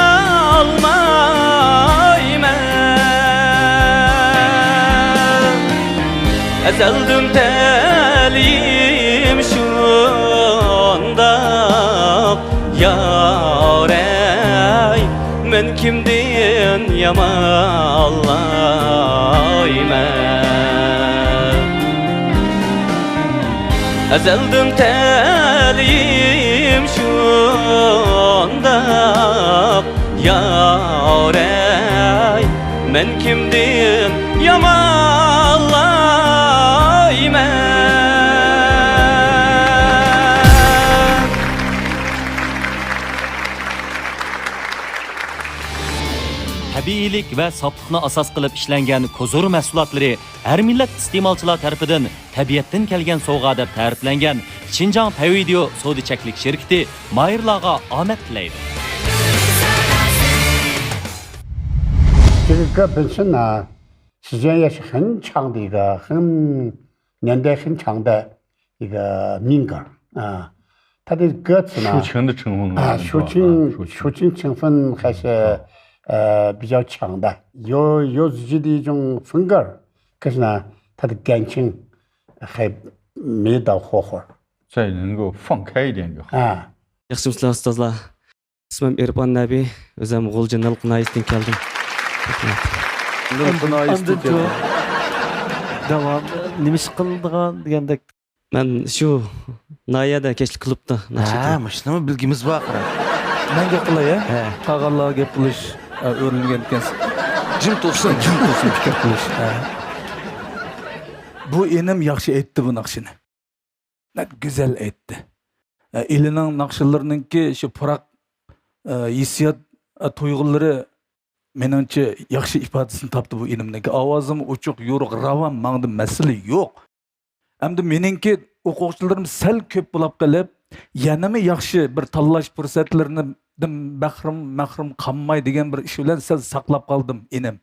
ئەزەلدىن تەلىيىم شۇنداق يارەي، مەن كىمدىن يامانلايمەن؟ ئەزەلدىن تەلىيىم شۇنداق يارەي، مەن كىمدىن يامانلايمەن؟ تەبىئىيلىك ۋە ساپلىقنى ئاساس قىلىپ ئىشلەنگەن كوزۇر مەھسۇلاتلىرى ھەر مىللەت ئىستېمالچىلار تەرىپىدىن تەبىئەتتىن كەلگەن سوۋغا دەپ تەرىپلەنگەن شىنجاڭ پەيۋىديو سودا چەكلىك شىركىتى ماھىرلارغا ئامەت تىلەيدۇ. 这个歌本身呢，是这样，也是很长的一个，很年代很长的一个民歌啊。它的歌词呢，抒情的成分啊，抒情，抒情成分还是呃比较强的，有有自己的一种风格，可是呢，它的感情还没到火候。 再能够放开一点就好。 ھە. ياخشىمۇسىلەر ئۇستازلار؟ ئىسمىم ئېرپان نەبى، ئۆزۈم غۇلجا نالقا ناھىيەسىدىن كەلدىم. نالقا ناھىيەسىدىن كەلدىم. داۋام نېمە ئىش قىلىدىغان دېگەندەك؟ مەن شۇ ناھىيەدە كەچلىك كۇلۇبتا ناخشا ئېيتىمەن. ھە، مۇشۇنىڭمۇ بىلگۈمىز بار، قارا. مەن گەپ قىلاي، ھە؟ ھە. قالغانلارغا گەپ قىلىش، ئە، ئۆرۈلگەن ئىكەنسىز. جىم تۇرسۇن، جىم تۇرسۇن، پىكىر قىلىش. ھە. بۇ ئىنىم ياخشى ئېيتتى بۇ ناخشىنى. ناھايىتى گۈزەل ئېيتتى. ئە، ئىلىنىڭ ناخشىلىرىنىڭكى شۇ پۇراق، ئە، ھېسسىيات، ئە، تۇيغۇلىرى مېنىڭچە ياخشى ئىپادىسىنى تاپتى بۇ ئىنىمنىڭكى. ئاۋازىمۇ ئوچۇق، يورۇق، راۋان، ماڭىدۇ مەسىلە يوق. ئەمدى مېنىڭكى ئوقۇغۇچىلىرىم سەل كۆپ بولاپ قېلىپ، يەنىمۇ ياخشى بىر تاللاش پۇرسەتلىرىدىن مەھرۇم، مەھرۇم قالماي دېگەن بىر ئىش بىلەن سەل ساقلاپ قالدىم، ئىنىم.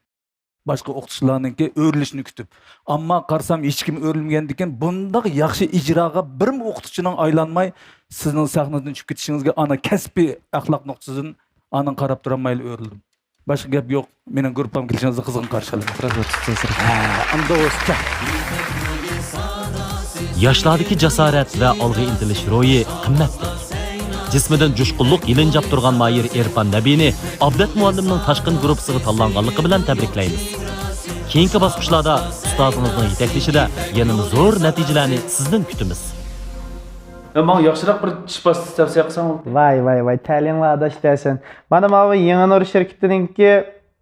باشقا ئوقۇتقۇچىلارنىڭكى ئۆرۈلۈشىنى كۈتۈپ. ئەمما قارىسام، ھېچكىم ئۆرۈلمىگەندىكىن، بۇنداق ياخشى ئىجراغا بىرمۇ ئوقۇتقۇچىنىڭ ئايلانماي، سىزنىڭ سەھنىدىن چۈشۈپ كېتىشىڭىزگە ئانا كەسپىي ئەخلاق نۇقتىسىدىن ئانا قاراپ تۇرالمايلا ئۆرۈلدۈم. باشقا گەپ يوق، مېنىڭ گۇرۇپپام كېلىشىڭىزنى قىزغىن قارشى ئالىمەن. رەھمەت، ئۇستاز، رەھمەت. ھە، ئەمدى ئۇستا. ياشلاردىكى جاسارەت ۋە ئالغا ئىنتىلىش روھى قىممەتلىك. جىسمىدىن جۇشقۇنلۇق يېلىنجاپ تۇرغان ماھىر ئېرپان نەبىنى ئابلەت مۇئەللىمنىڭ تاشقىن گۇرۇپپىسىغا تاللانغانلىقى بىلەن تەبرىكلەيمىز. كېيىنكى باسقۇچلاردا ئۇستازىڭىزنىڭ يېتەكلىشىدە يەنىمۇ زور نەتىجىلەرنى سىزدىن كۈتىمىز. يا، ماڭا ياخشىراق بىر چىش پاستىسى تەۋسىيە قىلساڭ بولدى. ۋاي، ۋاي، ۋاي، تەلىيىڭلار ئاداش دەسەن. مانا ماۋۇ يېڭى نۇر شىركىتىنىڭكى،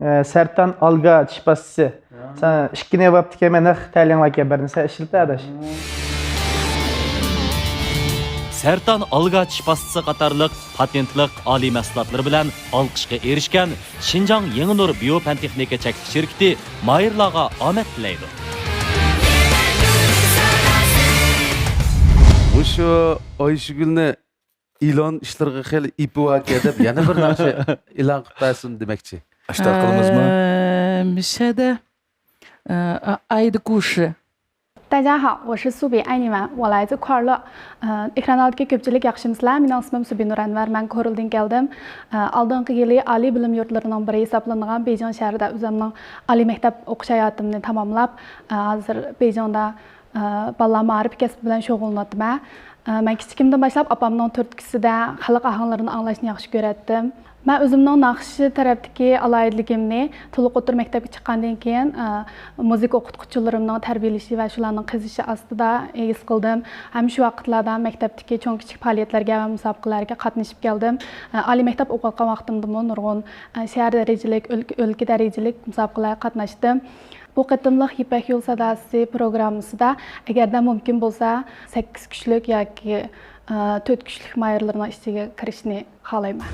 ئە، سەرتان ئالگا چىش پاستىسى. يا. سەن ئىككىنى بوپتىكەن، مەن نەق تەلىيىڭلاركەن، بىرنى سەن ئىشلىتە ئاداش. سەرتان ئالگا چىش پاستىسى قاتارلىق پاتېنتلىق ئالىي مەھسۇلاتلىرى بىلەن ئالقىشقا ئېرىشكەن شىنجاڭ يېڭى نۇر بىيو پەن تېخنىكا چەكلىك شىركىتى ماھىرلارغا ئامەت تىلەيدۇ. شۇ ئايشىگۈلنى ئېلان ئىشلىرىغا خېلى ئېپى باركەن دەپ يەنە بىر ناخشا ئېلان قىلىپ بەرسۇن دېمەكچى. ئاشۇنداق قىلىمىزمۇ؟ ئە، مۇشۇ يەردە، ئە، ئايدا كۇشى. 大家好，我是苏比艾尼曼，我来自库尔勒。呃， ئېكران ئالدىدىكى كۆپچىلىك ياخشىمۇسىلەر؟ مېنىڭ ئىسمىم سۇبىنۇر ئەنۋەر، مەن كورلدىن كەلدىم. ئە، ئالدىنقى يىلى ئالىي بىلىم يۇرتلىرىنىڭ بىرى ھېسابلىنىدىغان بېيجىڭ شەھىرىدە ئۆزۈمنىڭ ئالىي مەكتەپ ئوقۇش ھاياتىمنى تاماملاپ، ئە، ھازىر بېيجىڭدا، ئە، بالىلار مائارىپى كەسپى بىلەن شۇغۇللىنىۋاتىمەن. ئە، مەن كىچىكىمدىن باشلاپ ئاپامنىڭ تۈرتكىسىدە خەلق ئاھاڭلىرىنى ئاڭلاشنى ياخشى كۆرەتتىم. مەن ئۆزۈمنىڭ ناخشا تەرەپتىكى ئالاھىدىلىكىمنى تولۇق ئوتتۇرا مەكتەپكە چىققاندىن كېيىن، ئە، مۇزىكا ئوقۇتقۇچىلىرىمنىڭ تەربىيەلىشى ۋە شۇلارنىڭ قېزىشى ئاستىدا ھېس قىلدىم. ھەم شۇ ۋاقىتلاردا مەكتەپتىكى چوڭ-كىچىك پائالىيەتلەرگە ۋە مۇسابىقىلەرگە قاتنىشىپ كەلدىم. ئە، ئالىي مەكتەپ ئوقۇۋاتقان ۋاقتىمدىمۇ نۇرغۇن، ئە، شەھەر دەرىجىلىك، ئۆلكە، ئۆلكە دەرىجىلىك مۇسابىقىلەرگە قاتناشتىم. بۇ قېتىملىق يىپەك يولى ساداسى پروگراممىسىدا، ئەگەردە مۇمكىن بولسا، سەككىز كۈچلۈك ياكى، ئە، تۆت كۈچلۈك ماھىرلىرىنىڭ ئىچىگە كىرىشنى خالايمەن.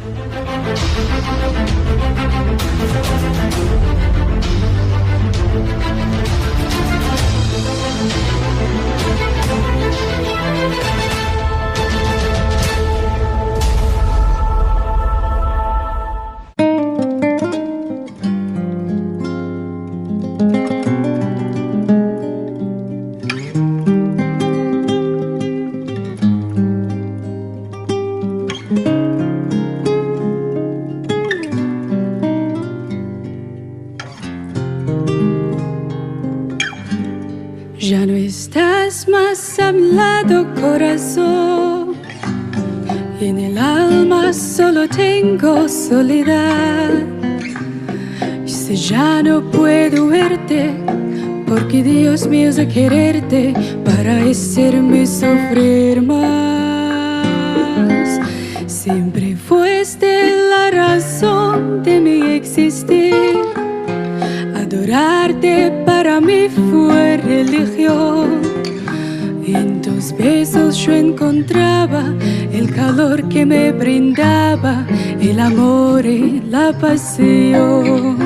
Ya no estás más a mi lado, corazón. Y en el alma solo tengo soledad. Si ya no puedo verte, porque Dios me hizo quererte para hacerme sufrir más. Siempre fuiste la razón de mi existir. Adorarte para mí fue religión. En tus besos yo encontraba el calor que me brindaba el amor y la pasión.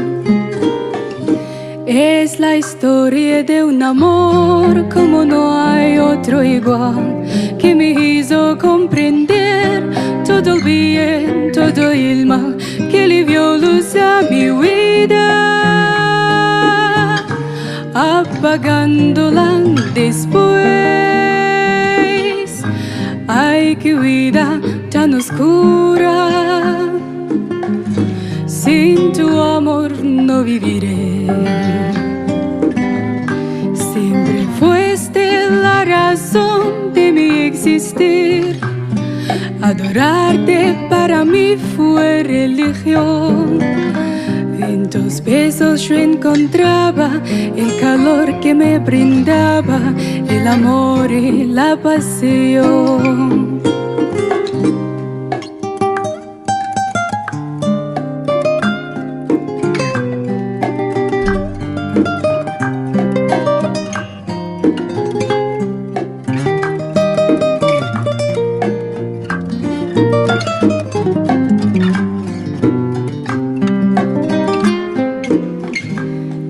Es la historia de un amor como no hay otro igual, que me hizo comprender todo el bien, todo el mal, que le dio luz a mi vida, apagándola después. Ay, qué vida tan oscura, sin tu amor no viviré. Siempre fuiste la razón de mi existir. Adorarte para mí fue religión. En tus besos yo encontraba el calor que me brindaba el amor y la pasión.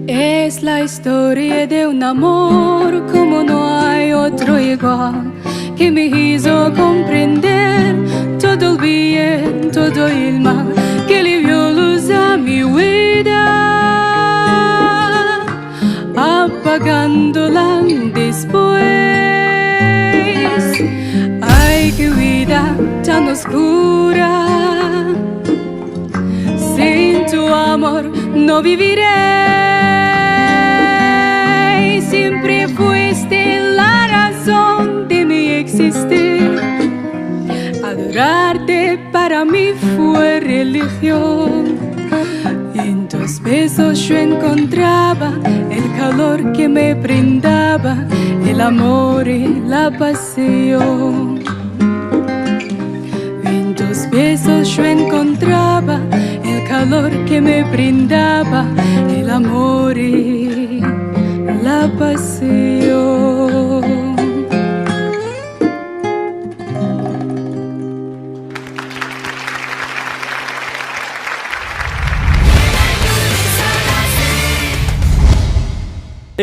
Es la historia de un amor como no hay otro igual, que me hizo comprender todo el bien, todo el mal, que le dio luz a mi vida, apagándola después. Ay, qué vida tan oscura, sin tu amor no viviré. Siempre fuiste la razón de mi existir. Adorarte para mí fue religión. En tus besos yo encontraba el calor que me brindaba el amor y la pasión. En tus besos yo encontraba el calor que me brindaba el amor y la pasión.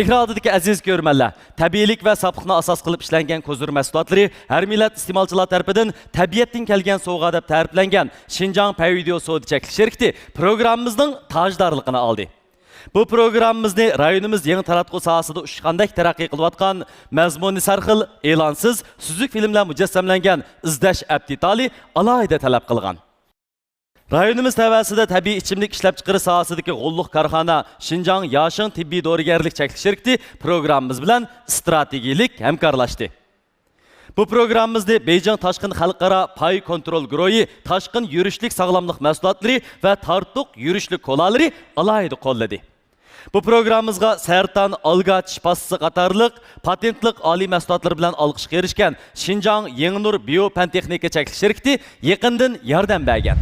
ئېكران ئالدىدىكى ئەزىز كۆرۈرمەنلەر، تەبىئىيلىك ۋە ساپلىقنى ئاساس قىلىپ ئىشلەنگەن كوزۇر مەھسۇلاتلىرى ھەر مىللەت ئىستېمالچىلار تەرىپىدىن تەبىئەتتىن كەلگەن سوۋغا دەپ تەرىپلەنگەن شىنجاڭ پەي ۋىدېئو سودا چەكلىك شىركىتى پروگراممىمىزنىڭ تاجدارلىقىنى ئالدى. بۇ پروگراممىمىزنى رايونىمىز يېڭى تاراتقۇ ساھەسىدە ئۇچقاندەك تەرەققىي قىلىۋاتقان، مەزمۇنى سەرخىل، ئېلانسىز، سۈزۈك فىلىم بىلەن مۇجەسسەملەنگەن ئىزدەش ئەپ دېتالى ئالاھىدە تەلەپ قىلغان. رايونىمىز تەۋەسىدە تەبىئىي ئىچىملىك ئىشلەپچىقىرىش ساھەسىدىكى غوللۇق كارخانا شىنجاڭ ياشىڭ تېببىي دورىگەرلىك چەكلىك شىركىتى پروگراممىمىز بىلەن ئىستراتېگىيىلىك ھەمكارلاشتى. بۇ پروگراممىمىزنى بېيجىڭ تاشقىن خەلقئارا پاي كونترول گۇرۇھى تاشقىن يۈرۈشلۈك ساغلاملىق مەھسۇلاتلىرى ۋە تارتۇق يۈرۈشلۈك كولالىرى ئالاھىدە قوللىدى. بۇ پروگراممىمىزغا سەرتان ئالگا چىش پاستىسى قاتارلىق پاتېنتلىق ئالىي مەھسۇلاتلىرى بىلەن ئالقىشقا ئېرىشكەن شىنجاڭ يېڭىنۇر بىيو پەن تېخنىكا چەكلىك شىركىتى يېقىندىن ياردەم بەرگەن.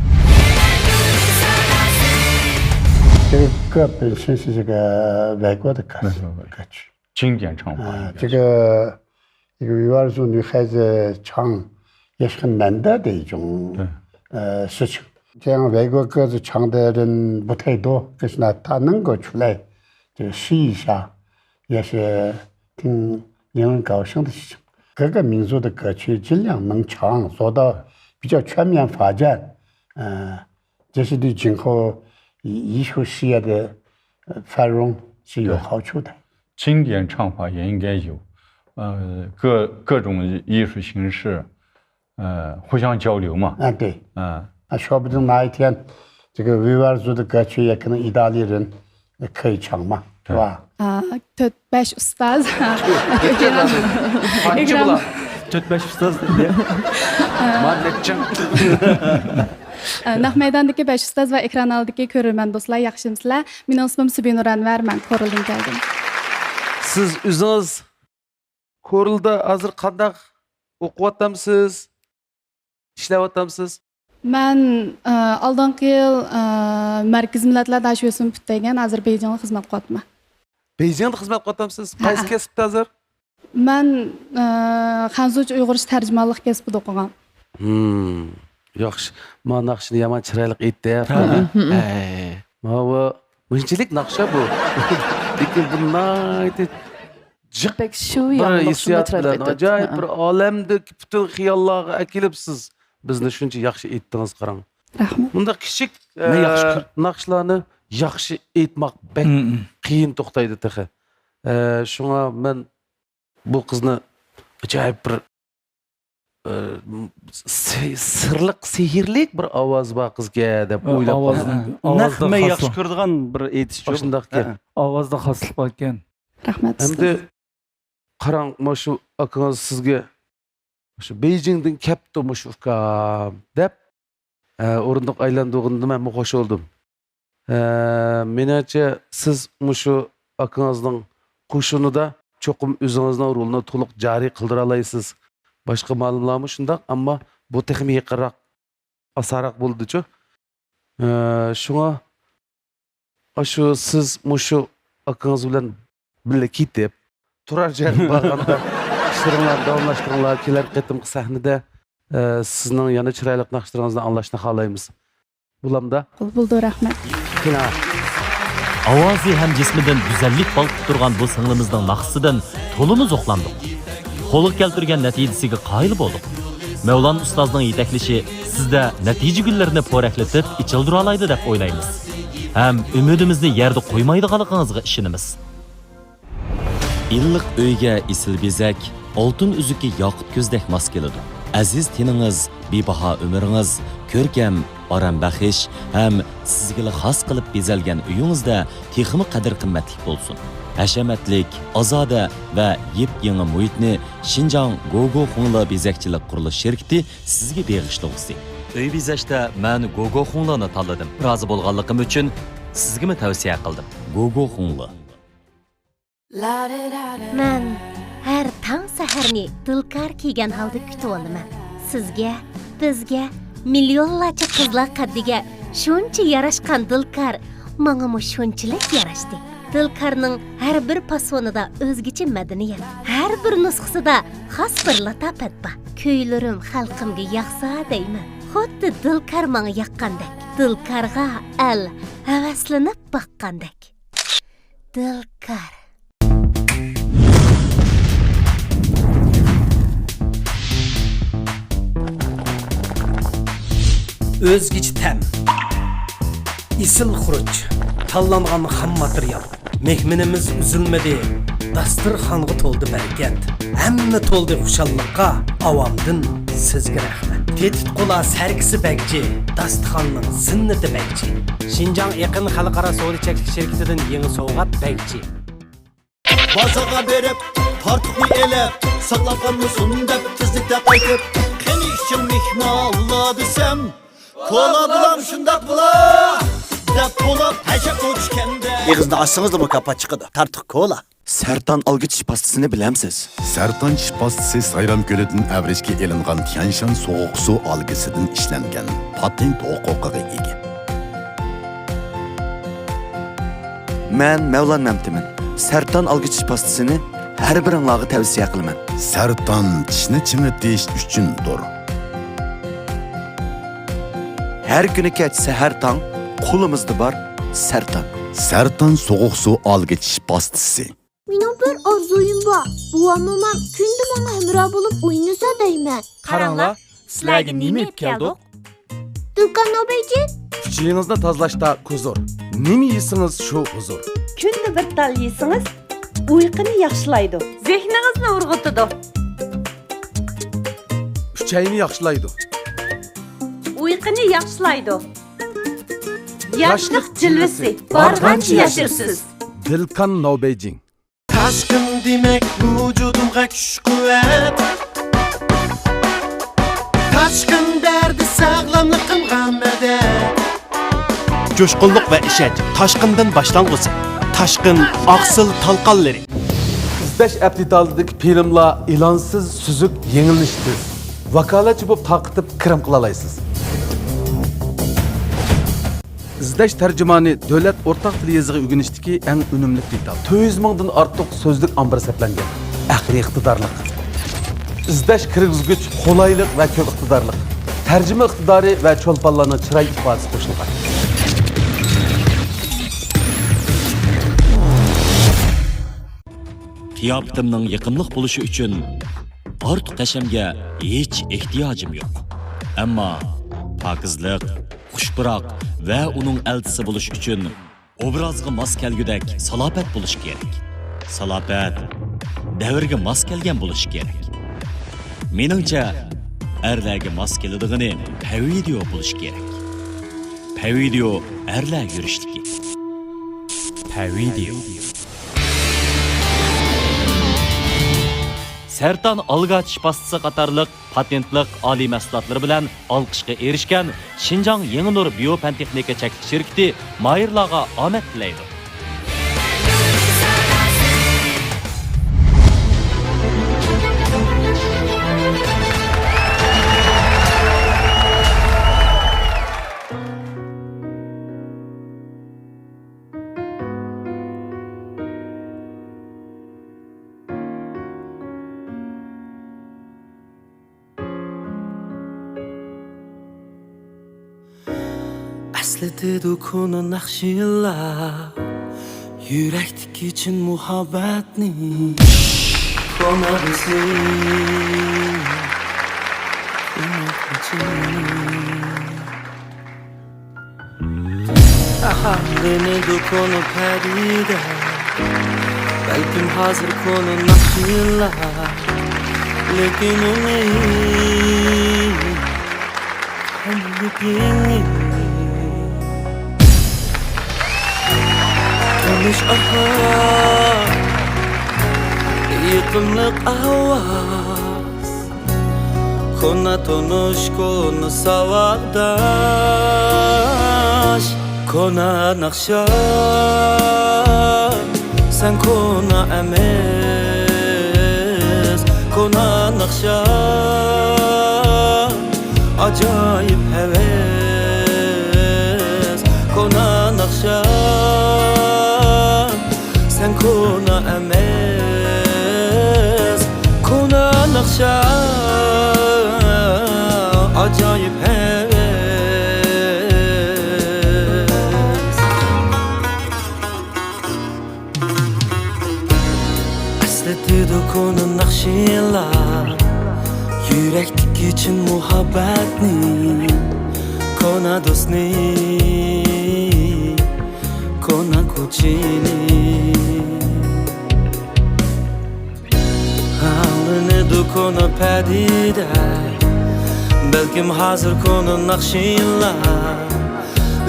这个葛本身是这个外国的葛，外国的葛曲。经典唱法啊，应该是。这个一个维吾尔族女孩子唱，也是很难得的一种，对。呃，事情。这样外国歌子唱的人不太多，可是呢，她能够出来，这个试一下，也是挺令人高兴的事情。各个民族的歌曲尽量能唱，做到比较全面发展，呃，这是对今后艺，艺术事业的，呃，繁荣是有好处的。经典唱法也应该有，呃，各，各种艺术形式，呃，互相交流嘛。啊，对。啊。啊，说不定哪一天，这个维吾尔族的歌曲也可能意大利人可以唱嘛，是吧？ ئا، تۆت، بەش ئۇستاز. قانچە بۇلار؟ تۆت، بەش ئۇستاز دېدى. مانچە. ئا، نەق مەيداندىكى بەش ئۇستاز ۋە ئېكران ئالدىدىكى كۆرۈرمەن دوستلار، ياخشىمۇسىلەر؟ مېنىڭ ئىسمىم سۈبىنۇر ئەنۋەر، مەن كورلىدىن كەلدىم. سىز ئۆزىڭىز كورلىدا ھازىر قانداق ئوقۇۋاتامسىز؟ ئىشلەۋاتامسىز؟ مەن، ئا، ئالدىنقى يىل، ئا، مەركىزىي مىللەتلەر داشۆسىنى پۈتتۈرگەن، ھازىر بېيجىڭدا خىزمەت قىلىۋاتىمەن. بېيجىڭدا خىزمەت قىلىۋاتامسىز؟ ھەئە. قايسى كەسىپتە ھازىر؟ مەن، ئا، خەنزۇچە ئۇيغۇرچە تەرجىمانلىق كەسپىدە ئوقۇغان. ھىم، ياخشى. ما ناخشىنى يامان چىرايلىق ئېيتتى، ھە، ھە، ھە. ھەي. ماۋۇ مۇنچىلىك ناخشا بۇ. لېكىن بۇ ناھايىتى جىق بەك شۇ بىر ياڭلىق، شۇنداق ھېسسىيات چىرايلىق بىلەن، ئېيتىپتۇ. ئاجايىپ ھە. بىر ئالەمدىكى پۈتۈن خىياللارغا ئەكېلىپ سىز بىزنى شۇنچە ياخشى ئېيتتىڭىز، قاراڭ. رەھمەت. مۇنداق كىچىك، مەن ياخشى ئە، كۆر- ناخشىلارنى ياخشى ئېيتماق بەك مم، مم. قىيىن توختايدۇ تېخى. ئە، شۇڭا مەن بۇ قىزنى ئاجايىپ بىر، ئە، سى-، سىرلىق، سېھىرلىك بىر ئاۋازى بار قىزكەن دەپ ئە، ئويلاپ ئاۋازنىڭ، قالدىم. ئاۋازدا نەق مەن خاسلىق. ياخشى كۆرىدىغان بىر ئېيتىشچى ئۇ. ئاشۇنداقكەن. ھە. ئاۋازدا خاسلىق باركەن. رەھمەت، ئەمدى ئۇستاز. قاراڭ، مۇشۇ ئاكىڭىز سىزگە، مۇشۇ بېيجىڭدىن كەپتۇ مۇشۇ ئۇكام دەپ، ئە، ئورۇندۇق ئايلاندۇرغىنىدا مەنمۇ خوش بولدۇم. ئە، مېنىڭچە، سىز مۇشۇ ئاكىڭىزنىڭ قوشۇنىدا چوقۇم ئۆزىڭىزنىڭ رولىنى تولۇق جارى قىلدۇرالايسىز. باشقا مۇئەللىملارمۇ شۇنداق، ئەمما بۇ تېخىمۇ يېقىنراق، ئاسانراق بولىدۇچۇ. ئە، شۇڭا ئاشۇ سىز مۇشۇ ئاكىڭىز بىلەن بىللە كېتىپ، تۇرار جايغا بارغاندا ئىشلىرىڭلارنى داۋاملاشتۇرۇڭلار. كېلەر قېتىمقى سەھنىدە، ئە، سىزنىڭ يەنە چىرايلىق ناخشىلىرىڭىزنى ئاڭلاشنى خالايمىز. بولامدا؟ بولىدۇ، رەھمەت. كېلىڭ. ئاۋازى ھەم جىسمىدىن گۈزەللىك بالقىپ تۇرغان بۇ سىڭلىمىزنىڭ ناخشىسىدىن تولىمۇ زوقلاندۇق. قولغا كەلتۈرگەن نەتىجىسىگە قايىل بولدۇق. مەۋلان ئۇستازنىڭ يېتەكلىشى سىزدە نەتىجە گۈللىرىنى پورەكلىتىپ ئېچىلدۇرالايدۇ دەپ ئويلايمىز. ھەم ئۈمىدىمىزنى يەردە قويمايدىغانلىقىڭىزغا ئىشىنىمىز. ئىللىق ئۆيگە ئېسىل بېزەك، ئالتۇن ئۈزۈكى ياقۇت كۆزدەك ماس كېلىدۇ. ئەزىز تېنىڭىز، بىباھا ئۆمرىڭىز، كۆركەم، ئارام بەخش ھەم سىزگىلا خاس قىلىپ بېزەلگەن ئۆيىڭىزدە تېخىمۇ قەدىر-قىممەتلىك بولسۇن. ھەشەمەتلىك، ئازادە ۋە يېپيېڭى مۇھىتنى شىنجاڭ گوگو خۇڭلې بېزەكچىلىك قۇرۇلۇش شىركىتى سىزگە بېغىشلىغۇسى. ئۆي بېزەشتە مەن گوگو خۇڭلېنى تاللىدىم. رازى بولغانلىقىم ئۈچۈن سىزگىمۇ تەۋسىيە قىلدىم. گوگو خۇڭلې. مەن ھەر تاڭ سەھەرنى دىلكار كىيگەن ھالدا كۈتۈۋالىمەن. سىزگە، بىزگە، مىليونلارچە قىزلار قەددىگە شۇنچە ياراشقان دىلكار ماڭىمۇ شۇنچىلىك ياراشتى. دىلكارنىڭ ھەر بىر پاسونىدا ئۆزگىچە مەدەنىيەت، ھەر بىر نۇسخىسىدا خاس بىر لاتاپەت بار. كۈيلىرىم خەلقىمگە ياقسا دەيمەن، خۇددى دىلكار ماڭا ياققاندەك، دىلكارغا ئەل ھەۋەسلىنىپ باققاندەك. دىلكار. ئۆزگىچە تەم. ئېسىل خۇرۇچ، تاللانغان خام ماتېرىيال. مېھمىنىمىز ئۈزۈلمىدى، داستىرخانغا تولدى بەرىكەت. ھەممە تولدى خۇشاللىققا، ئاۋامدىن سىزگە رەھمەت. تېتىتقۇلار سەركىسى بەگجى، داستىخاننىڭ زىننىتى بەگجى. شىنجاڭ ئېقىن خەلقئارا سودا چەكلىك شىركىتىدىن يېڭى سوۋغات بەگجى. بازارغا بېرىپ، تارتۇقنى ئېلىپ، ساقلاپ قالمىسۇن دەپ تېزلىكتە قايتىپ، قېنى ئىچىڭ مېھمانلار دېسەم، كولا بولام شۇنداق بولا دەپ بولۇپ ھەشەپ ئۇچكەندە. ئېغىزنى ئاچسىڭىزلا مۇكاپات چىقىدۇ. تارتۇق كولا. سەرتان ئالگىچىش پاستىسىنى بىلەمسىز؟ سەرتان چىش پاستىسى سايرام كۆلىدىن ئەۋرىشكە ئېلىنغان تيەنشان سوغۇق سۇ ئالگىسىدىن ئىشلەنگەن، پاتېنت ھوقۇقىغا ئىگە. مەن مەۋلان مەمتىمىن. سەرتان ئالگىچىش پاستىسىنى ھەر بىرىڭلارغا تەۋسىيە قىلىمەن. سەرتان چىشنى چىڭىتىش ئۈچۈندۇر. ھەر كۈنى كەچ سەھەر تاڭ قولىمىزدا بار سەرتان. سەرتان سوغۇق سۇ ئالگىچىش پاستىسى. مېنىڭ بىر ئارزۇيۇم بار. بوۋام، مومام كۈندە ماڭا ھەمراھ بولۇپ ئوينىسا دەيمەن. قاراڭلار، سىلەرگە نېمە ئېلىپ كەلدۇق؟ دۇكان نوبەيجى. ئۈچىيىڭىزنى تازىلاشتا كۇزۇر. نېمە يېسىڭىز، شۇ ھۇزۇر. كۈندە بىر تال يېسىڭىز، ئۇيقۇنى ياخشىلايدۇ. زېھنىڭىزنى ئۇرغۇتىدۇ. ئۈچەينى ياخشىلايدۇ. ئۇيقۇنى ياخشىلايدۇ. ياشلىق جىلۋىسى، بارغانچە ياشىرسىز. دىلكان نوبەيجىڭ. تاشقىن دېمەك ۋۇجۇدۇمغا كۈچ-قۇۋۋەت. تاشقىن دەردى ساغلاملىقىمغا مەدەت. جۇشقۇنلۇق ۋە ئىشەنچ تاشقىندىن باشلانغۇسى. تاشقىن ئاقسىل تالقانلىرى. ئىزدەش ئەپ دېتالىدىكى فىلىملار ئېلانسىز، سۈزۈك، يېڭىلىنىشى تېز. ۋاكالەتچى بولۇپ تارقىتىپ كىرىم قىلالايسىز. ئىزدەش تەرجىمانى دۆلەت ئورتاق تىل يېزىقى ئۆگىنىشتىكى ئەڭ ئۈنۈملۈك دېتال. تۆت يۈز مىڭدىن ئارتۇق سۆزلۈك ئامبىرى سەپلەنگەن. ئەقلىي ئىقتىدارلىق. ئىزدەش كىرگۈزگۈچ قولايلىق ۋە كۆپ ئىقتىدارلىق. تەرجىمە ئىقتىدارى ۋە چولپانلارنىڭ چىراي ئىپادىسى قوشۇلغان. قىياپىتىمنىڭ يېقىملىق بولۇشى ئۈچۈن ئارتۇق ھەشەمگە ھېچ ئېھتىياجىم يوق. ئەمما پاكىزلىق، خۇش پۇراق ۋە ئۇنىڭ ئەلچىسى بولۇش ئۈچۈن ئوبرازغا ماس كەلگۈدەك سالاپەت بولۇشى كېرەك. سالاپەت دەۋرگە ماس كەلگەن بولۇشى كېرەك. مېنىڭچە، ئەرلەرگە ماس كېلىدىغىنى پەۋىدىيو بولۇشى كېرەك. پەۋىدىيو ئەرلەر يۈرۈشلۈكى. پەۋىدىيو. سەرتان ئالگاچىش پاستىسى قاتارلىق پاتېنتلىق ئالىي مەھسۇلاتلىرى بىلەن ئالقىشقا ئېرىشكەن شىنجاڭ يېڭى نۇر بىيو پەن تېخنىكا چەكلىك شىركىتى ماھىرلارغا ئامەت تىلەيدۇ. ئەسلىتىدۇ كونا ناخشىلار يۈرەكتىكى چىن مۇھەببەتنى. كونا بىزنى، كونا كېچىنى. ئاھا. دېمەيدۇ كونا پەرىدە، بەلكىم ھازىر كونا ناخشىلار، لېكىن ئۇنى ھەممە يېڭى. تونۇش ئاھا، يېقىملىق ئاۋاز. كونا تونۇش، كونا ساۋاقداش، كونا ناخشا. سەن كونا ئەمەس، كونا ناخشا. ئاجايىپ ھەۋەس، كونا ناخشا. سەن كونا ئەمەس، كونا ناخشا، ئاجايىپ ھەۋەس. ئەسلىتىدۇ كونا ناخشىلار يۈرەكتىكى چىن مۇھەببەتنى. كونا دوستنى، كونا كوچىنى، ئاڭلىنىدۇ كونا پەدىدە، بەلكىم ھازىر كونا ناخشىلار،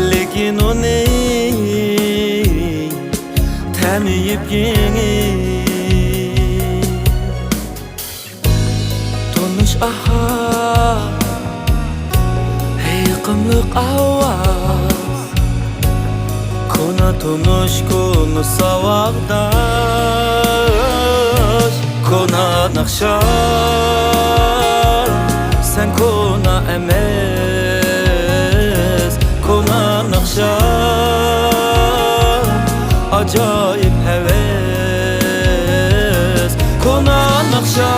لېكىن ئۇنىڭ تەمى يېپيېڭى. تونۇش ئاھاڭ، ھېيىقىملىق ئاۋاز، كونا تونۇش، كونا ساۋاقداش، كونا ناخشا، سەن كونا ئەمەس، كونا ناخشا، ئاجايىپ ھەۋەس. كونا ناخشا،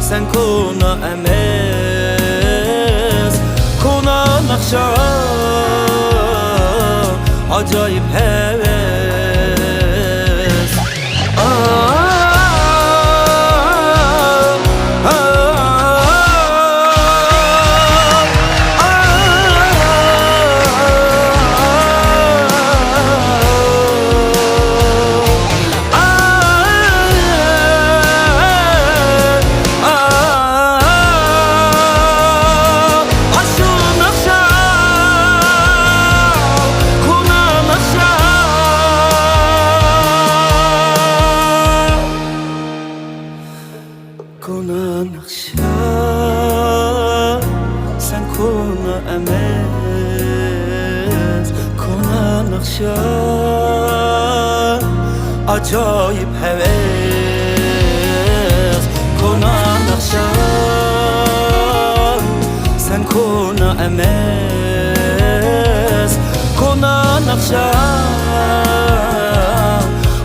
سەن كونا ئەمەس، كونا ناخشا، ئاجايىپ ھەۋەس. كونا ناخشا، سەن كونا ئەمەس، كونا ناخشا، ئاجايىپ ھەۋەس. كونا ناخشا، سەن كونا ئەمەس، كونا ناخشا،